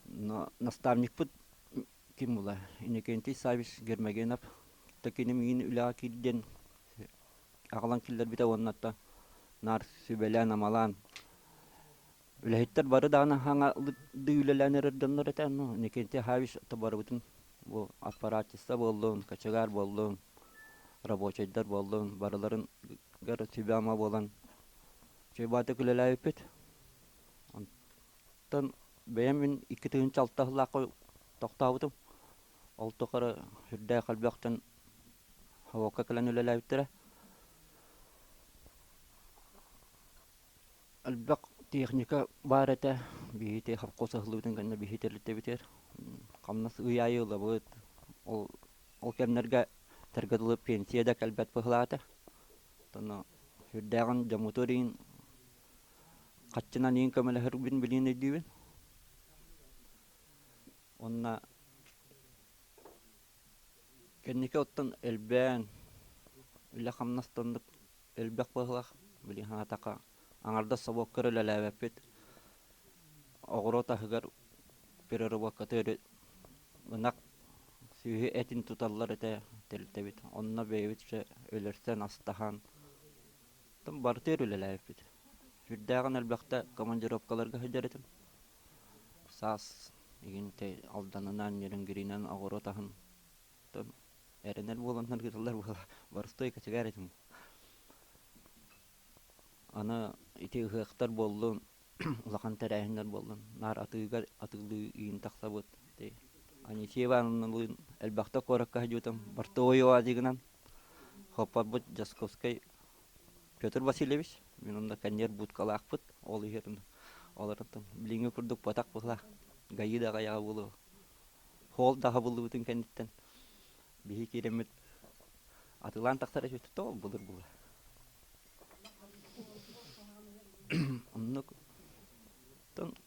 Но наставникпыт Ким була Иннокентий Саввич Гермогенов кини миигин үлэҕэ киирдин аҕалан киллэрбитэ уонна наар сүбэлээн-амалаан үлэһиттэр бары даҕаны хаҥалыы үлэлээн эрэр дьоннор этэ ну Иннокентий Саввич барыбытын бу аппаратчиста буоллун кочегар буоллун рабочайдар буоллун барыларын сүбэ-ама буолан чуйбаатык үлэлээбиппит Оттон бэйэм мин 2006 сыллаахха тохтообутум. Ол тухары сүрдээх элбэхтэн ХВО-ка кэлэн үлэлээбиттэрэ. Элбэх техника баар этэ. Биһиги совхоз ыһыллыбытын кэннэ биһиги тэрилтэбитигэр хамнас ый аайы ылабыт. Ол, ол кэмнэргэ этэргэ дылы пенсия да кэлбэт быһылаата. Оттон сүрдээҕин дьоммутугар иһин Хаччынан иин көмөлөһөрбүн билигин өйдүүбүн. Уонна кэнники оттон элбээн, үлэ-хамнас да оннук элбэх быһыылаах. Билигин санаатахха, аҥардас собуокка эрэ үлэлээбэппит. Оҕуруот аһыгар переработката ынах сүөһү этин туталлар этэ тэрилтэбит. Онно бэйэбит өлөрсөн, астаһан Оттон барытыгар үлэлээбиппит. Сүрдээҕин элбэхтэ командировкаларга сылдьар этим. Саас игин Алданынан, Нерюнгринэн оҕуруот аһын оттон эрэнэр буоланнар ыыталлар буола боростуой кочегар этим. Аны ити ыһыахтар буоллун, улахан тэрээһиннэр буоллун, наар атыыга атыылыы иин тахсабыт. Ити Анисия Ивановналыын элбэхтэ куоракка сылдьыбытым. Бортовой УАЗигынан Хоппорбут Дьосковскай Петр Васильевич, мин онно коньяр будкалаахпыт, ол иһэр олорон билиҥҥи курдук батах быһылаах гаи да аҕайаҕа буолуо. Холл да хабыллыбытын кэнниттэн биһи киирэммит атыылаан тахсар этибит тоҕо былыр була. Оннук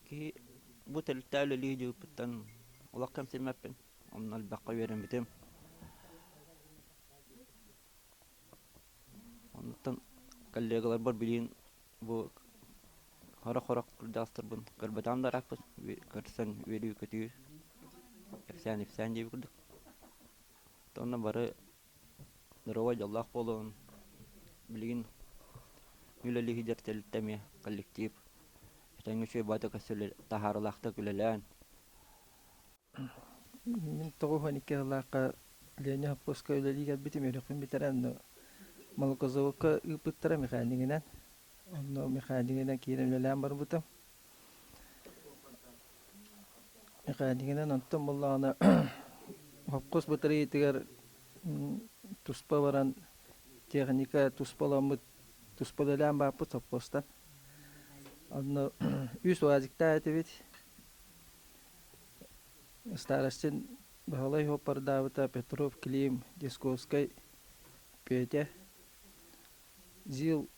киһи. Бу тэрилтэ үлэлии дьыыппыттан олох кэмсиммэппин. Онно элбэххэ үөрэммитим. Онтон коллегаларбар билигин бу хорох-хорох кырдьаҕастарбын көрбөтөҕүм да ырааппыт. Көрсөн үөрүү-көтүү, кэпсээн-ипсээн диэбит курдук. Онно бары доруобай дьоллоох буолуон билигин үлэлии сылдьар тэрилтэ эмиэ коллектив этэҥҥэ үчүгэй баҕайытык таһаарыылаахтык үлэлээн Мин 92 сыллаахха Леня хоппуоска үлэлии кэлбитим, үөрэхпин бүтэрэн онно молокозаводка ыыппыттара механикинэн. Онно механикинэн киирэн үлэлээн барбытым. Механикинэн онтон буоллаҕына хопкуос батарыйатыгар туспа баран техника туспаламмыт, туспа үлэлээн бааппыт сопхуостан. Онно үс уазиктаах этибит. Старостин Баһылай суоппардаабыта Петров Клим, Десковскай Петя, ЗИЛ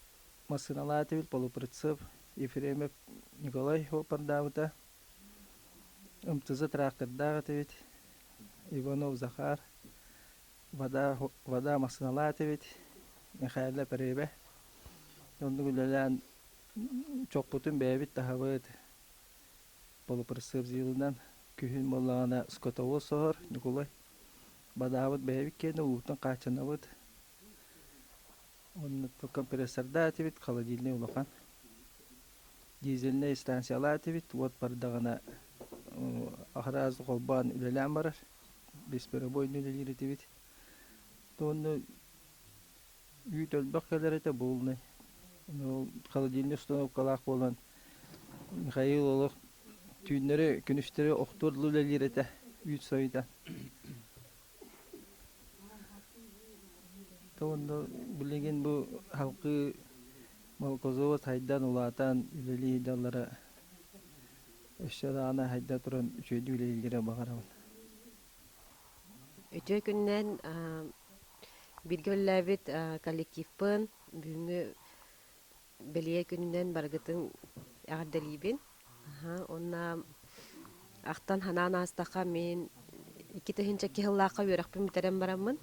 массыыналаатыбыт полуприцеп Ефремов Николай суоппардаабыта, МТЗ трактордаах этибит Иванов Захар, Вода, вода массыыналаатыбыт Михайло Перебе. Оннук үлэлээн чохпутун бэйэбит таһабыт, Полуприцеп ЗИЛынан күһүн буоллаҕына скотовоз соһор Ньукулай. Бадаабыт бэйэбит киэнэ уутун хааччынабыт. Онно компрессордаах этибит, холодильник улахан. Дизельнэй станциялаах этибит, уот бардаҕына араас холбоон үлэлээн барар. Бесперебойно үлэлиир этибит. Онно үүт элбэх кэлэр этэ буолунай. Холодильник установкалаах буолан Михаил олох түүннэри, күнүстэри охтуор дылы үлэлиир этэ, үүт сойута. Онно билигин бу халкы молокозавод хайдан улаатан үлэлии сылдьаллара өссө даҕаны хайда туран үчүгэйдик үлэлииллэрэ баҕарабын. Үтүө күнүнэн бииргэ үлэлээбит коллективпын бүгүҥҥү бэлиэ күнүнэн барыгытын эҕэрдэлиибин. Уонна ахтан санаан аастахха мин 2002 сыллаахха үөрэхпин бүтэрэн бараммын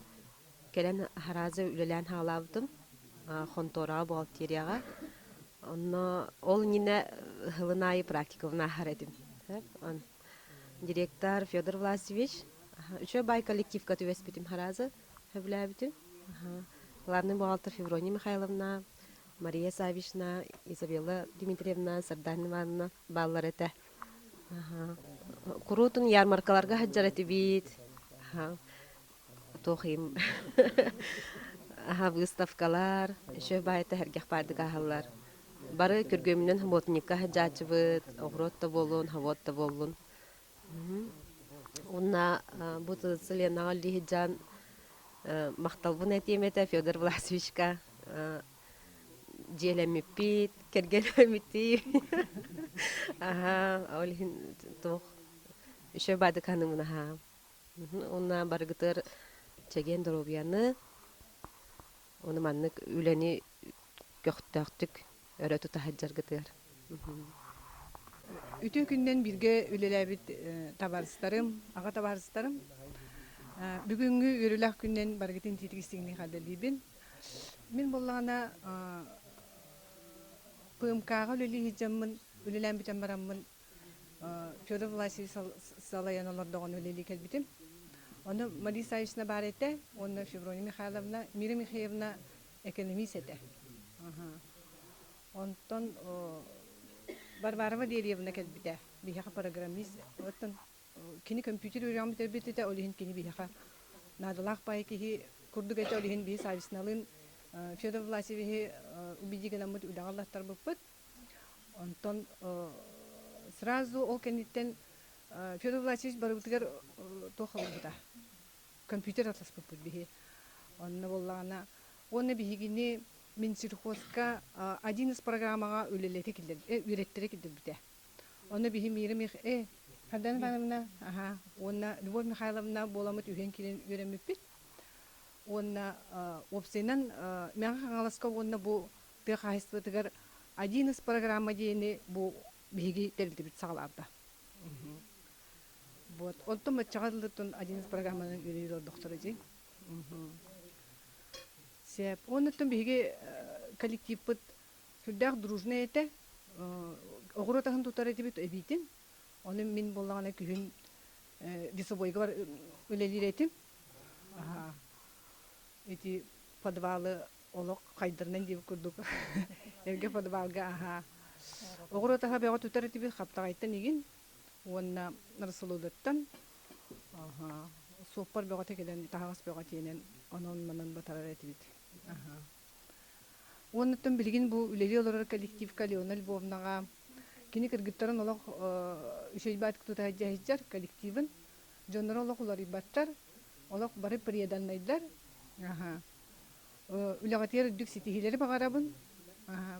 кэлэн сразу үлэлээн хаалаабытым хонтуораҕа бухгалтерияҕа. Онно ол иннинэ сылын аайы практикабын ааһар этим. Директор Федор Власьевич үчүгэй баай коллективка түбэспитим сразу сөбүлээбитим. Главный бухгалтер Феврония Михайловна, Мария Саввична, Изабелла Дмитриевна, Сардана Ивановна бааллар этэ. Куруутун ярмаркаларга сылдьар этибит. Туох им выставкалар, еще баайта сэргэх баардык ааһаллар. Бары күргүөмүнэн субботникка сылдьааччыбыт, оҕуруот да буоллун, хобуот да буоллун. Уонна бу Ленаҕа үллиһидьан махталбын этиэм этэ Федор Власовичка дьиэлэммиппит, кэргэнэммитий. Аһаа, ол иһин туох еще баадыканымын аһаа. Уонна барыгытыгар чэгиэн доруобуйаны, уонна маннык үлэни көхтөөхтүк өрө тута сылдьаргытыгар. Үтүө күнүнэн бииргэ үлэлээбит табаарыстарым, аҕа табаарыстарым. Бүгүҥҥү үөрүүлээх күнүнэн барыгытын итиитик истиҥник эҕэрдэлиибин. Мин буоллаҕына ПМК-ҕа үлэлии сылдьаммын, үлэлээн бүтэн бараммын Федор Власьевич салайан олордоҕуна үлэлии кэлбитим. Ону Мария Саввична баар этэ уонна Феврония Михайловна, Мира Михеевна экономист этэ. Онтон Варвара Валерьевна кэлбитэ, биһиэхэ программист. Оттон кини компьютер үөрэҕин бүтэрбит этэ, ол иһин кини биһиэхэ наадалаах баай киһи курдук этэ, ол иһин биһи Саввичналыын Федор Власьевиһы убедить гынаммыт үлэҕэ ыллаттарбыппыт. Онтон сразу ол кэнниттэн Федор Власьевич барыбытыгар туох ылбыта компьютер атласпыппыт биһи. Онно буоллаҕына уонна биһигини Минсельхозка один из программаҕа үлэлэтэ киллэр үөрэттэрэ киллэрбитэ. Онно биһи Мира Мих э Сардана Ивановна аха уонна Любовь Михайловна буоламмыт үһүөн киирэн үөрэммиппит. Уонна уопсайынан Мэҥэ Хаҥаласка уонна бу тыа хаһаайыстыбатыгар один из программа диэни бу биһиги тэрилтибит саҕалаабыта. Вот. Онтон баччаҕа дылы один из программанан үлэлиир олордохторо дии. Сеп. Оннуттан биһиги коллективпыт сүрдээх дружный этэ. Оҕуруот аһын тутар этибит эбиитин. Ону мин буоллаҕына күһүн весовойга бар үлэлиир этим. Ити подвалы олох хайдарынан диэбит курдук эргэ подвалга аһаа. Оҕуруот аһа бөҕө тутар этибит хаптаҕайтан игин уонна Расулудаттан суоппар бөҕөтө кэлэн таһаҕас бөҕө тиэнэн онон-манан батарар этибит. Уоннаттан билигин бу үлэлии олорор коллективка Леона Львовнаҕа кини кыргыттарын олох үчүгэйбаатык тута сылдьар коллективын дьонноро олох уларыйбаттар, олох бары преданнайдар. Үлэҕитигэр үрдүк ситиһиилэри баҕарабын.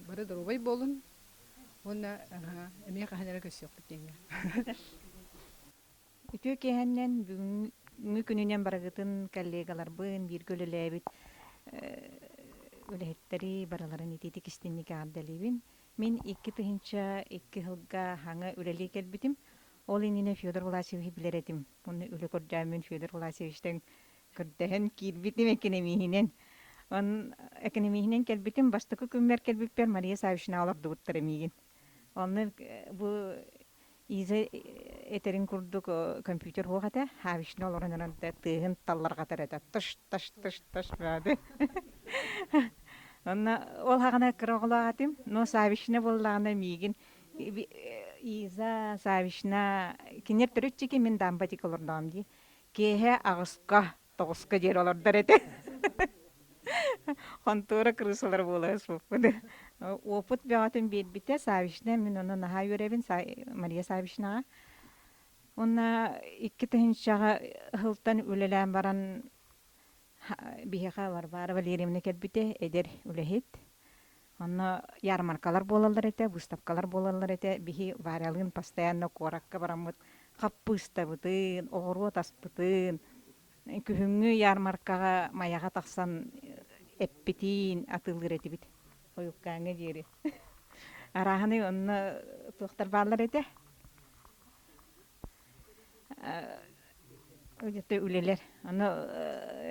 Бары доруобай буолун. Уонна эмиэ хаһан эрэ көрсүөхпүт диэҥҥэ. Үтүө киэһэннэн бүгүҥҥү күнүнэн барыгытын коллегаларбын, бииргэ үлэлээбит үлэһиттэри барыларын итиитик истинник эҕэрдэлиибин. Мин 2002 сылга хаҥа үлэлии кэлбитим. Ол иннинэ Федор Власьевиһы билэр этим. Уонна үлэ көрдөөммүн Федор Власьевичтан көрдөһөн киирбитим экономиһинэн. Он экономиһинэн кэлбитим. Бастакы күммэр кэлбиппэр Мария Саввична олордубуттар миигин. Онно бу Иза этэрин курдук компьютер суох этэ. Саввична олорон эрэн тыаһын талларҕатар этэ. Тыш таш тыш таш баады. Онно ол хаҕана кыра оҕолоох этим. Но Саввична буоллаҕына миигин Иза Саввична кинилэр төрүт чики мин дамба тик олордоҕум дии. Киэһэ аҕыска, тоҕуска диэри олордор этэ. Хонтуора крысалар буола сыппыт. Опыт бөҕөтүн биэрбитэ Саввична, мин ону наһаа үөрэбин Мария Саввичнаҕа. Уонна 2 тыһыынчаҕа ыһылтан үлэлээн баран биһиэхэ Варвара Валерьевна кэлбитэ, эдэр үлэһит. Онно ярмаркалар буолаллар этэ, выставкалар буолаллар этэ. Биһи Варялыын постоянно куоракка бараммыт хаппыыстабытын, оҕуруот аспытын, күһүҥҥү ярмаркаҕа Майаҕа тахсан эппитин атыылыыр этибит. Хойуккааҥҥа диэри. Арааһынай онно туохтар бааллар этэ. Где-то үлэлэр. Аны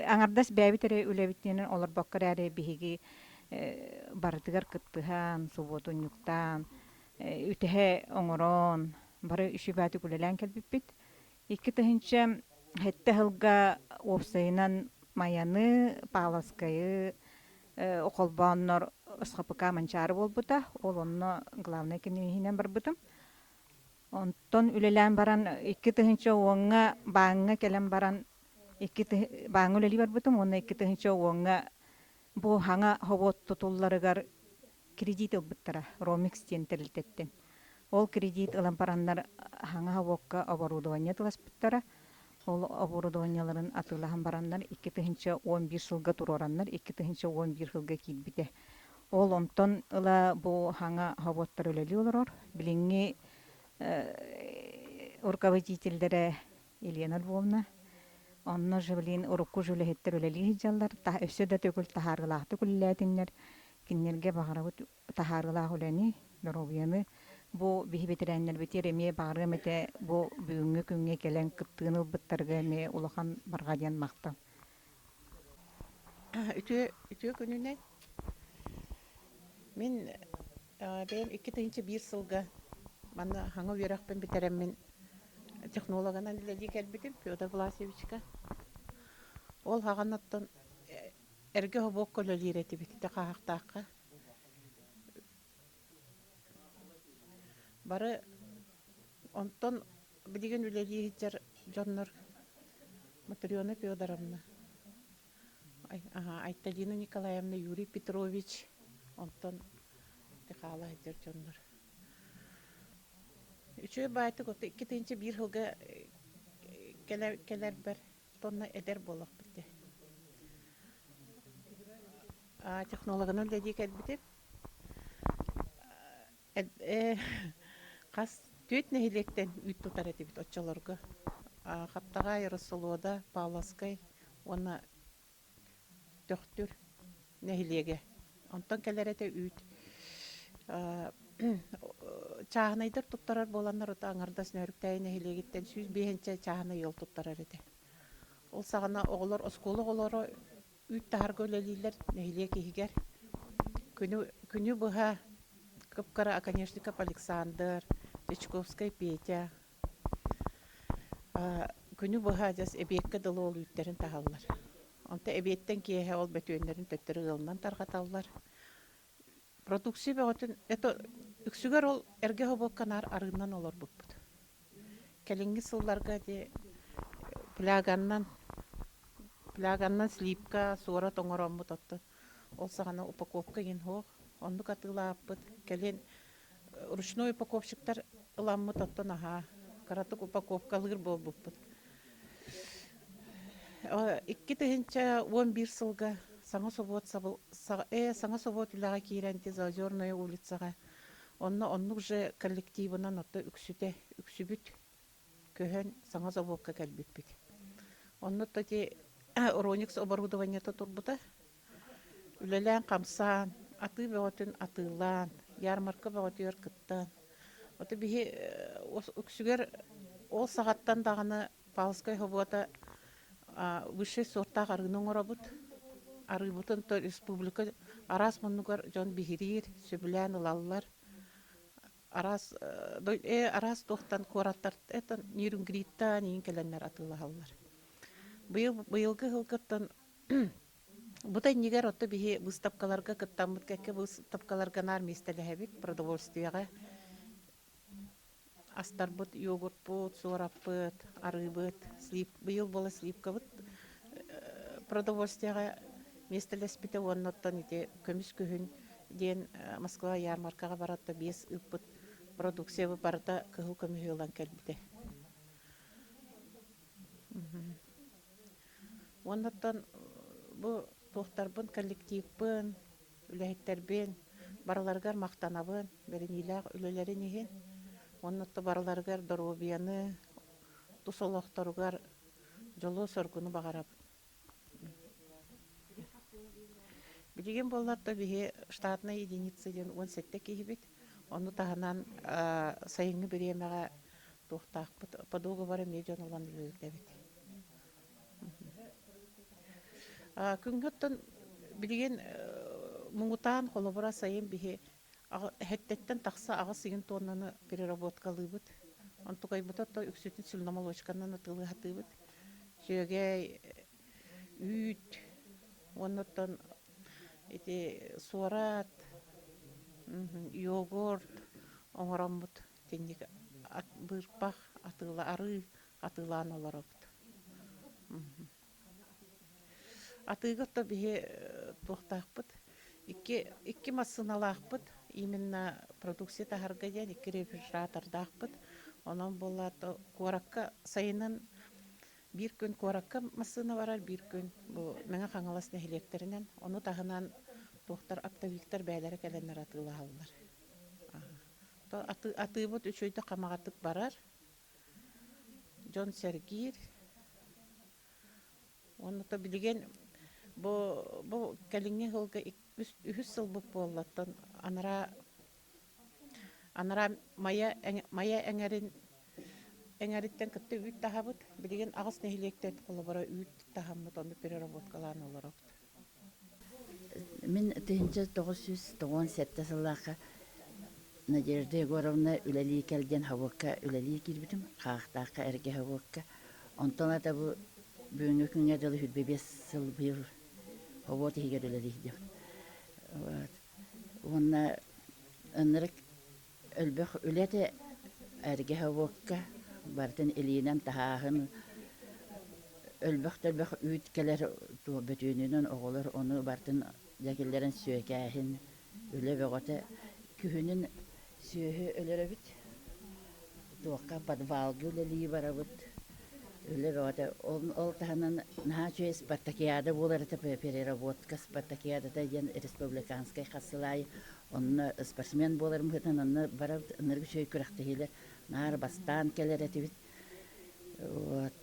аҥардас бэйэбит эрэ үлэбитинэн олорбокко эрээри биһиги барытыгар кыттыһан, субуотунньуктаан, үтэһэ оҥорон, бары үчүгэйдик үлэлээн кэлбиппит. 2007 сылга уопсайынан Майаны, Павловскайы холбооннор СХПК Манчаары буолбута. Ол онно главнай кинииһинэн барбытым. Онтон үлэлээн баран 2010-ҥа бааҥҥа кэлэн баран икки бааҥҥа үлэлии барбытым уонна 2010-ҥа бу хаҥа хобуот тутулларыгар кредит ылбыттара Ромикс диэн тэрилтэттэн. Ол кредит ылан бараннар хаҥа хобуокка оборудование тыласпыттара. Ол оборудованиеларын атыылаһан бараннар 2011 сылга туруораннар 2011 сылга киирбитэ. Ол онтон ыла бу хаҥа хобуоттар үлэлии олорор. Билиҥҥи руководителлэрэ Елена Львовна. Онно же билигин урукку же үлэһиттэр үлэлии сылдьаллар. Өссө да төгүл таһаарыылаахтык үлэлээтиннэр. Кинилэргэ баҕарабыт таһаарыылаах үлэни, доруобуйаны. Бу биһи бэтэрээннэрбитигэр эмиэ баҕарыам этэ бу бүгүҥҥү күҥҥэ кэлэн кыттыыны ылбыттарга эмиэ улахан барҕа диэн махтал. Үтүө, үтүө күнүнэн. Мин бэйэм 2001 сылга манна хаҥа үөрэхпин бүтэрэммин технологынан үлэлии кэлбитим Федор Власьевичка. Ол хаҕан оттон эргэ хобуокка үлэлиир этибит ити хааһахтаахха. Бары онтон билигин үлэлии сылдьар дьоннор Матрена Федоровна, Айталина Николаевна, Юрий Петрович, онтон хаала сылдьар дьоннор. Үчүгэй баайтык ото 2001 сылга кэлэрбэр тонна эдэр буоллахпыт дии. Технологынан үлэлии кэлбитим. Хас түөрт нэһилиэктэн үүт тутар этибит оччолорго. Хаптаҕай, Рассолода, Павловскай уонна Төхтүр нэһилиэгэ. Онтон кэлэр этэ үүт. Чааһынайдар туттарар буоланнар ото аҥардас Нөөрүктээйи нэһилиэгиттэн 105 чааһынай ыал туттарар этэ. Ол саҕана оҕолор оскуола оҕолоро үүт таһарга үлэлииллэр нэһилиэк иһигэр. Күнү, күнү быһа кып-кыра Оконешников Александр, Дьячковскай Петя күнү быһа адьас эбиэккэ дылы ол үүттэрин таһаллар. Онто эбиэттэн киэһэ ол бөтүөннэрин төттөрү ыалынан тарҕаталлар. Продукция бөҕөтүн это үксүгэр ол эргэ хобуокка наар арыыннан олорбуппут. Кэлиҥҥи сылларга ити пляганнан пляганнан слипка, суорат оҥороммут оттон ол саҕана упаковка игин суох. Оннук атыылаабыппыт. Кэлин ручной упаковщиктар ыламмыт оттон аһаа кыратык упаковкалыыр буолбуппут. 2011 сылга саҥа собуот саҥа собуот үлэҕэ киирэн ити Заозерная улицаҕа онно оннук же коллективынан ото үксүтэ үксүбүт көһөн саҥа собуокка кэлбиппит. Онно ити Роникс оборудованиета турбута. Үлэлээн-хамсаан, атыы бөҕөтүн атыылаан, ярмарка бөҕөтүгэр кыттан. Ото биһи үксүгэр ол саҕаттан даҕаны Павловскай собуота высшай суортаах арыыны оҥоробут. Арыыбытын то республика араас муннугар дьон биһириир, сөбүлээн ылаллар. Араас араас туохтан куораттар это Нерюнгриттан иин кэлэннэр атыылаһаллар. Быйыл быйылгы сылгыттан Бу да иннигэр отто биһи быыстапкаларга кыттаммыт кэккэ быыстапкаларга наар миэстэлэһэбит продовольствиеҕа астарбыт йогуртпут, суораппыт, арыыбыт, слип, быйыл буола сливкабыт продовольствиеҕа миэстэлэспитэ уонна оттон ити көмүс күһүн диэн Москва ярмаркаҕа баратта биэс ыыппыт продукциябыт барыта кыһыл көмүһү ылан кэлбитэ. Уоннаттан бу туохтарбын, коллективпын, үлэһиттэрбин барыларыгар махтанабын бэриниилээх үлэлэрин иһин. Уонна барыларыгар доруобуйаны, тус олохторугар дьолу-соргуну баҕарабын. Билигин буоллар да биһи штатная единица диэн 17 киһибит. Ону таһынан сайыҥҥы бириэмэҕэ туохтаахпыт по договору эмиэ дьон ылан үлэлэтэбит. Күҥҥэ оттон билигин муҥутаан холобура сайын биһи эһэттэттэн тахса аҕыс ыйын туоннаны переработкалыыбыт. Онтукайбыт ото үксүтүн сильномолочканан атыылыы сатыыбыт. Сүөгэй, үүт уонна оттон ити суорат, йогурт оҥороммут итинник быырпах атыыла арыы атыылаан олоробут. Атыыга то биһи туохтаахпыт икки икки массыыналаахпыт именно продукция таһарга диэн икки рефрижератордаахпыт. Онон буоллаат куоракка сайынын биир күн куоракка массыына барар, биир күн бу Мэҥэ Хаҥалас нэһилиэктэринэн. Ону таһынан туохтар оптовиктар бэйэлэрэ кэлэннэр атыылаһаллар. Атыыбыт үчүгэйдик хамаҕатык барар. Дьон сэргиир. Уонна то билигин бу бу кэлиҥҥи сылга үһүс сылбыт буоллаттан анараа анараа Майа Майа эҥэрин эҥэриттэн кытта үүт таһабыт. Билигин аҕыс нэһилиэктэн холобура үүт таһаммыт, ону переработкалаан олоробут. Мин 1997 сыллаахха Надежда Егоровна үлэлии кэл диэн хобуокка үлэлии киирбитим, Хаахтаахха эргэ хобуокка. Онтон ата бу бүгүҥҥү күҥҥэ дылы 25 сыл быйыл хобуот иһигэр үлэлиир Вот. Уонна ынырык Элбэх үлэ этэ эргэ хобуокка, барытын илиинэн таһааһын, өлбөх да элбэх үүт кэлэр бөтүөнүнэн оҕолор ону барытын дьэ киллэрэн сүөкээһин, үлэ бөҕөтө. Күһүнүн сүөһү өлөрөбүт, туохха подвалга үлэлии барабыт, үлэ бөҕөтө. Ол таһынан наһаа үчүгэй спартакиада буолар этэ, переработка спартакиадата диэн республиканскай хас сыл аайы Онно спортсмен буоларым быһыытынан онно барабыт ынырык үчүгэй күрэхтэһиилэр наар бастаан кэлэр этибит. Вот.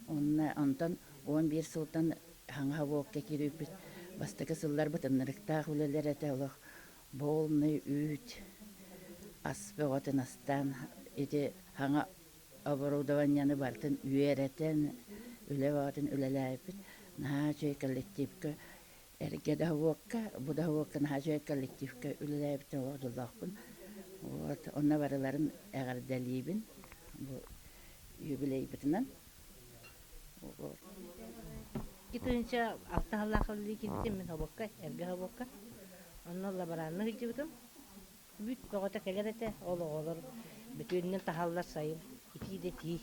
Онно онтон 11 сылтан хаҥа уокка киирбиппит. Бастакы сылларбыт ынырыктаах үлэлэр этэ олох полный үүт. Ас бөҕөтүн астаан ити саҥа оборудованиены барытын үөрэтэн, үлэ бөҕөтүн үлэлээбиппит. Наһаа үчүгэй коллективка эргэ да уокка, бу да уокка наһаа үчүгэй коллективка үлэлээбитин олох дьоллоохпун. Вот, онно барыларын эҕэрдэлиибин бу юбилейбытынан. 2006 сыллаах үлэлии киирбитим мин хобуокка, эргэ хобуокка. Онно лаборанна сылдьыбытым. Үүт бөҕөтө кэлэр этэ, ол оҕолор бүтүөнүнэн таһаллар сайын итии да итии.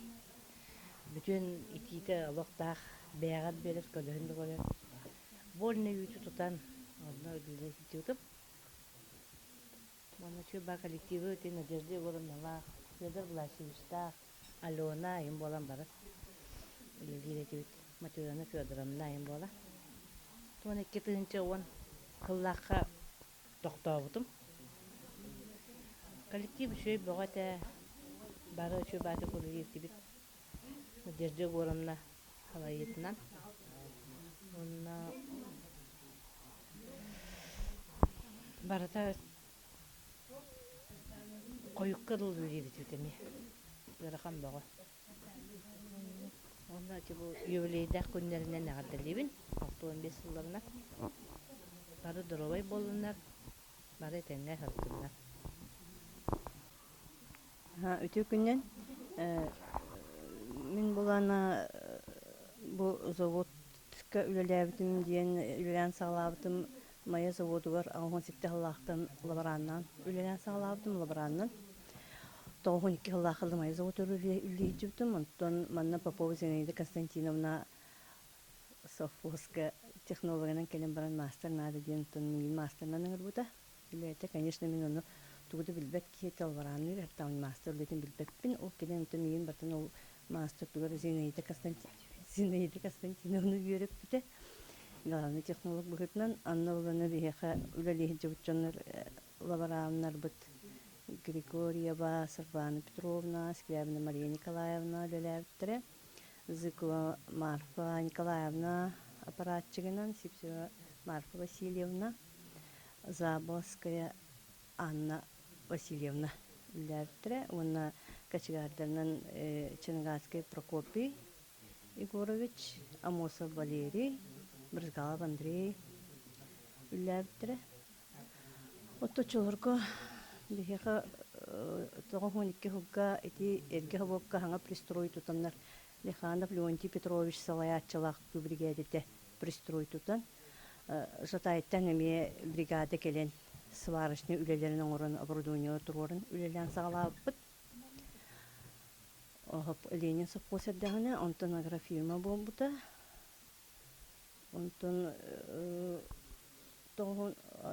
Бүтүөн итиитэ олохтоох бэйэҕэр биэрэр, көлөһүн да көрөр. Больно үүтү тутан онно үлэлии сылдьыбытым. Уонна чуй коллективы ити Надежда Егоровналаах, Федор Власьевичтаах, Алена айым буолан бары үлэлиир этибит. Матрена Федоровна айым буола. 12 тыһыынча 10 сыллаахха тохтообутум. Коллектив үчүгэй бөҕө этэ, бары үчүгэй баатык үлэлиирдибит. Надежда Егоровна салайыытынан. Уонна барыта хойукка дылы үлэлиирдибит эмиэ. Ыарахан бөҕө. Уонна ити бу юбилейдаах күннэринэн эҕэрдэлиибин 65 сылларынан. Бары доруобай буоллуннар, бары этэҥҥэ сырыттыннар. Үтүө күнүнэн. Мин булана бу заводка үлэлээбитим диэн үлэлээн саҕалаабытым Майа заводугар 87 сыллаахтан лабораннаан үлэлээн саҕалаабытым лабораннан. 92 сыллаахха Майа заводугар үлэлиирдибитим. Онтон манна Попова Зинаида Константиновна совхозка технологынан кэлэн баран маастар наада диэн оттон миигин маастарынан ыҥырбыта. Үлэтэ, конечно, мин ону тугу да билбэт киһи лаборанныыр эртэҕин маастар үлэтин билбэппин. Ол кэлэн онтон миигин бартан ол маастар тугар Зинаида Зинаида Константиновна үөрэппитэ. Главный технолог быһыытынан Анна Улана биһиэхэ үлэлии сылдьыбыт дьоннор лабораннарбыт Григорьева Саргылана Петровна, Скрябина Мария Николаевна үлэлээбиттэрэ. Зыкова Марфа Николаевна аппаратчигынан, Сипсева Марфа Васильевна, Заболская Анна Васильевна үлэлээбиттэрэ уонна кочегардарынан Ченгацкай Прокопий Егорович, Амосов Валерий, Брызгалов Андрей үлэлээбиттэрэ. Отточчолорго биһиэхэ 92 сылга ити эргэ собуокка саҥа пристрой тутаннар Лиханов Леонтий Петрович салайааччылаах биригээдэтэ пристрой тутан Жатайтан эмиэ бригада кэлэн сварочнай үлэлэрин оҥорон оборудование туруоран үлэлээн саҕалаабыппыт. Ленин сопхуос эрдэҕинэ онтон агрофирма буолбута. Онтон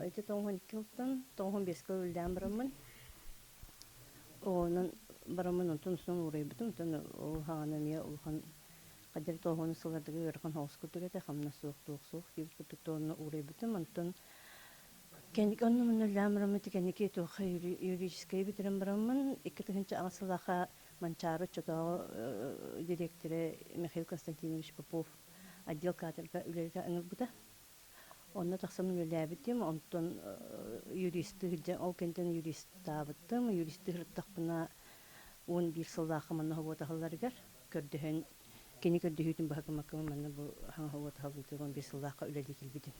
ити 92 сылтан 95-ка үлэлээн бараммын оҕонон бараммын онтон устун уурайбытым. Онтон ол саҕана эмиэ улахан хадьар тоҕуһун сыллардыгы ыарахан соҕус курдук этэ, хамнас суох, туох суох диэбит курдук онно уурайбытым. Онтон кэнники онно манна үлэлээн бараммын ити кэнники туохха юридическай бүтэрэн бараммын 2008 сыллаахха Манчаары оччотооҕу дириэктэрэ Михаил Константинович Попов отдел кадрга үлэлэтэ ыҥырбыта. Онно тахсан үлэлээбитим, онтон юристыы сылдьан, ол кэнниттэн юристаабытым. Юристыы сырыттахпына 11 сыллаахха манна уотаһалларыгар көрдөһөн, кини көрдөһүүтүн быһа гыммаккабын манна бу хаҥа уотаһаллыытыгар 11 сыллаахха үлэлии кэлбитим.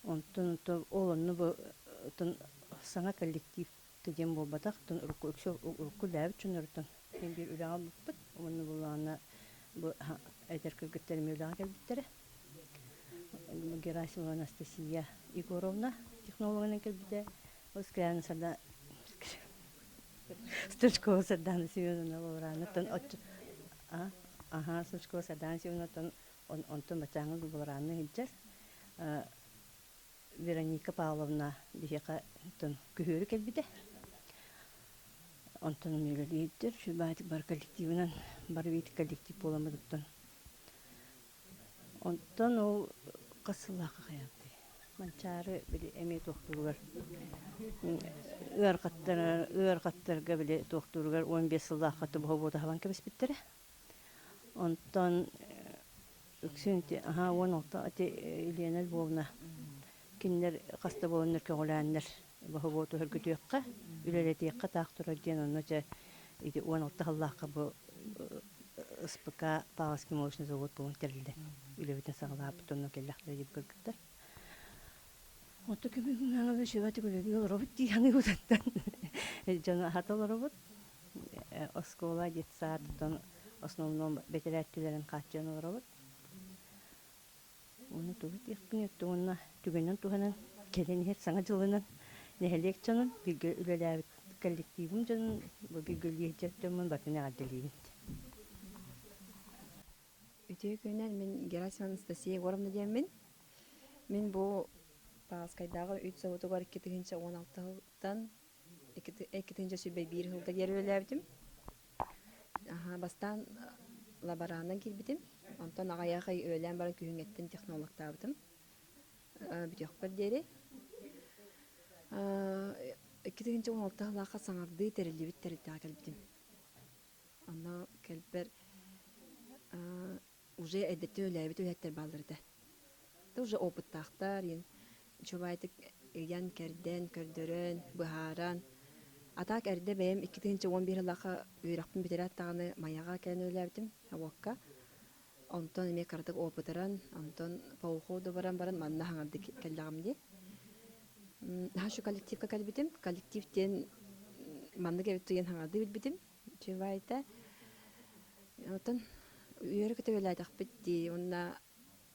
Онтон ол онно бу саҥа коллектив диэн буолбатах, урукку үксэ урукку үлээбит дьонноруттан син биир үлэҕэ ылбыппыт. Уонна булаана бу эдэр кыргыттар эмиэ үлэҕэ кэлбиттэрэ. Герасимова Анастасия Егоровна технологынан кэлбитэ. Скрябина Сарда Стручкова Сардана Семеновна Лаураныттан аха Стручкова Сардана Семеновнаттан онтон баччааҥҥы Лауранна сылдьар. Вероника Павловна биһиэхэ күһүөрү кэлбитэ. Онтон үлэлиирдэр, сүбаатик бар коллективынан, бары биир коллектив буоламмытыттан. Онтон ол хас сыллаахха хайаабытай? Манчаары били эмиэ туохтууругар ыарахаттар ыарахаттарга били туохтууругар 15 сыллаахха тобоһо хабан кэбиспиттэрэ. Онтон үксүн ити аһаа 16 ити Елена Львовна кинилэр хас да буоланнар көҕүлээннэр боһобуоту сөргүтүөххэ. Үлэлэтиэххэ таах турар диэн онно дьэ ити 16 сыллаахха бу СПК Павловский молочный завод буолан тэриллэн үлэбитин саҕалаабыт онно кэллэхтэрэ диэн кыргыттар. Отто күмүҥҥэ сүбэ түгүлүгү олоробут дии саныыбытыттан дьону аһата олоробут. Оскуола, детсад, оттон основном бэтэрээттилэрин хааччыйан олоробут. Уонна тугу этиэхпиний уонна түгэнинэн туһанан кэлэн иһэр Саҥа дьылынан нэһилиэк дьонун, бииргэ үлэлээбит коллективым дьонун, бу бииргэ үлэлиир дьоммун барытын эҕэрдэлиибин. Үтүө күнүнэн мин Герасимова Анастасия Егоровна диэммин. Мин бу Павловскайдааҕы үүт собутугар 2016 сылтан 2021 сылга диэри үлэлээбитим. Бастаан лаборанынан киирбитим. Онтон аҕыйах ый үлэлээн баран күһүҥҥэттэн технологтаабытым. Бүтүөхпэр диэри. 2016 сыллаахха саҥардыы тэриллибит тэрилтэҕэ кэлбитим. Онно кэлбэр уже эрдэттэн үлэлээбит үлэһиттэр бааллар этэ. Уже опыттаахтар, үчүгэйдик ыйан-кэрдэн, көрдөрөн, быһааран. А так эрдэ бэйэм 2011 сыллаахха үөрэхпин бүтэрээт даҕаны Майаҕа кэлэн үлэлээбитим, УОКка. Онтон эмиэ кыратык опытыран, онтон по уходу баран баран манна хаҥардык кэллэҕим дии. Наһаа үчүгэй коллективка кэлбитим. Коллектив диэн маннык эбит диэн хаҥардыы билбитим. Үчүгэйдэ. Оттон үөрэ-көтө үлэлээтэхпит дии уонна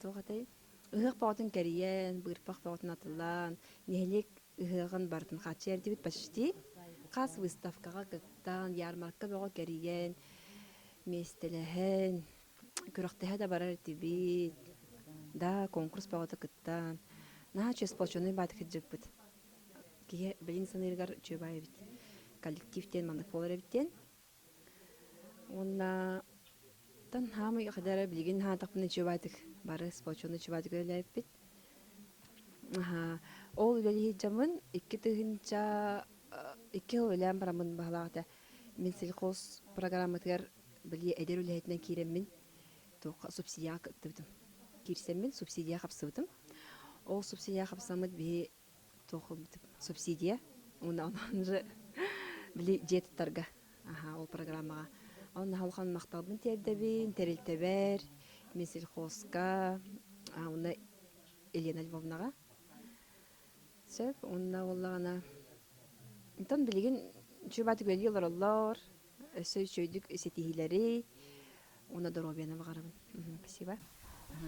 туох этэй ыһыах бөҕөтүн кэрийэн, быырпах бөҕөтүн атыллаан, нэһилиэк ыһыаҕын барытын хааччыйар этибит почти. Хас выставкаҕа кыттан, ярмарка бөҕө кэрийэн, миэстэлэһэн, күрэхтэһэ да барар этибит. Да, конкурс бөҕөтө кыттан. Наһаа үчүгэй сплоченный баатык сылдьыбыппыт. Киһи билин саныырыгар үчүгэй эбит. Коллектив диэн маннык буолар эбит диэн. Уонна тан хаамай хадара билигин хаатахпына үчүгэйдик бары сплоченный үчүгэйдик үлэлээбиппит. Ол үлэлиир дьоммун 2002 сыл үлэлээн бараммын баһылаах этэ. Мин сельхоз программатыгар били эдэр үлэһитинэн киирэммин туохха субсидияҕа кыттыбытым. Киирсэммин субсидия хапсыбытым. Ол субсидия хапсаммыт биһи туох субсидия уонна онон же били дьиэ туттарга аха ол программаҕа онно улахан махталбын тиэрдэбин тэрилтэбэр Минсельхозка уонна Елена Львовнаҕа сөп уонна буоллаҕына онтон билигин үчүгэй үлэлии олороллор өссө үчүгэйдик ситиһиилэри уонна доруобуйаны баҕарабын. Спасибо.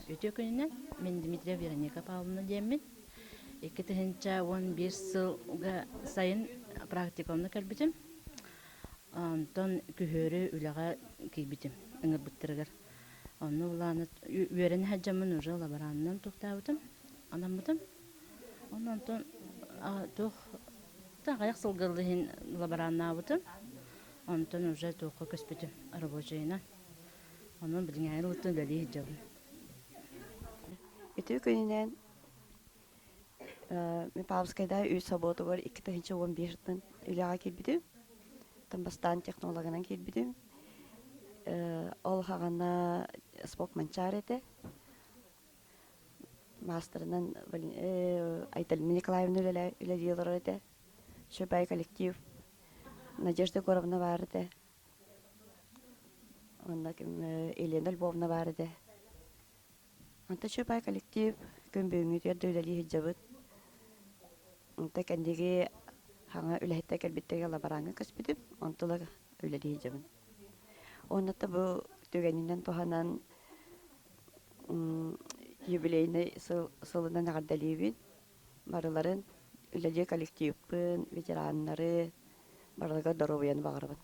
Үтүө күнүнэн мин Дмитрия Вероника Павловна диэммин. 2011 сылга сайын практикумна кэлбитим. Онтон күһүөрү үлэҕэ киирбитим ыҥырбыттарыгар. Онно улаана үөрэнэ сылдьаммын уже лаборанынан туохтаабытым, анаммытым. Онон онтон туох аҕыйах сылга иһин лабораннаабытым. Онтон уже туохха көспүтүм рабочайынан. Онон билиҥҥээҥи ылыттан үлэлии сылдьабын. Үтүө күнүнэн мин Павловскайдаа үүт собуотугар 2011 үлэҕэ киирбитим. Оттон бастаан технологынан киирбитим. Ол хаҕана спок Манчаары этэ. Маастарынан Айталина Николаевна үлэлии олорор этэ. Шөбай коллектив Надежда Егоровна баар этэ. Онно Елена Львовна баар этэ. Онто Чапай коллектив күн бүгүҥҥүтүгэр да үлэлии сылдьабыт. Онто кэнниги хаҥа үлэһиттэр кэлбиттэригэр лабораҥҥа көспүтүм. Онтула үлэлии сылдьабын. Уонна бу түгэнинэн туһанан юбилейнай сылынан эҕэрдэлиибин. Барыларын үлэлиир коллективпын, ветераннары барыларыгар доруобуйаны баҕарабын.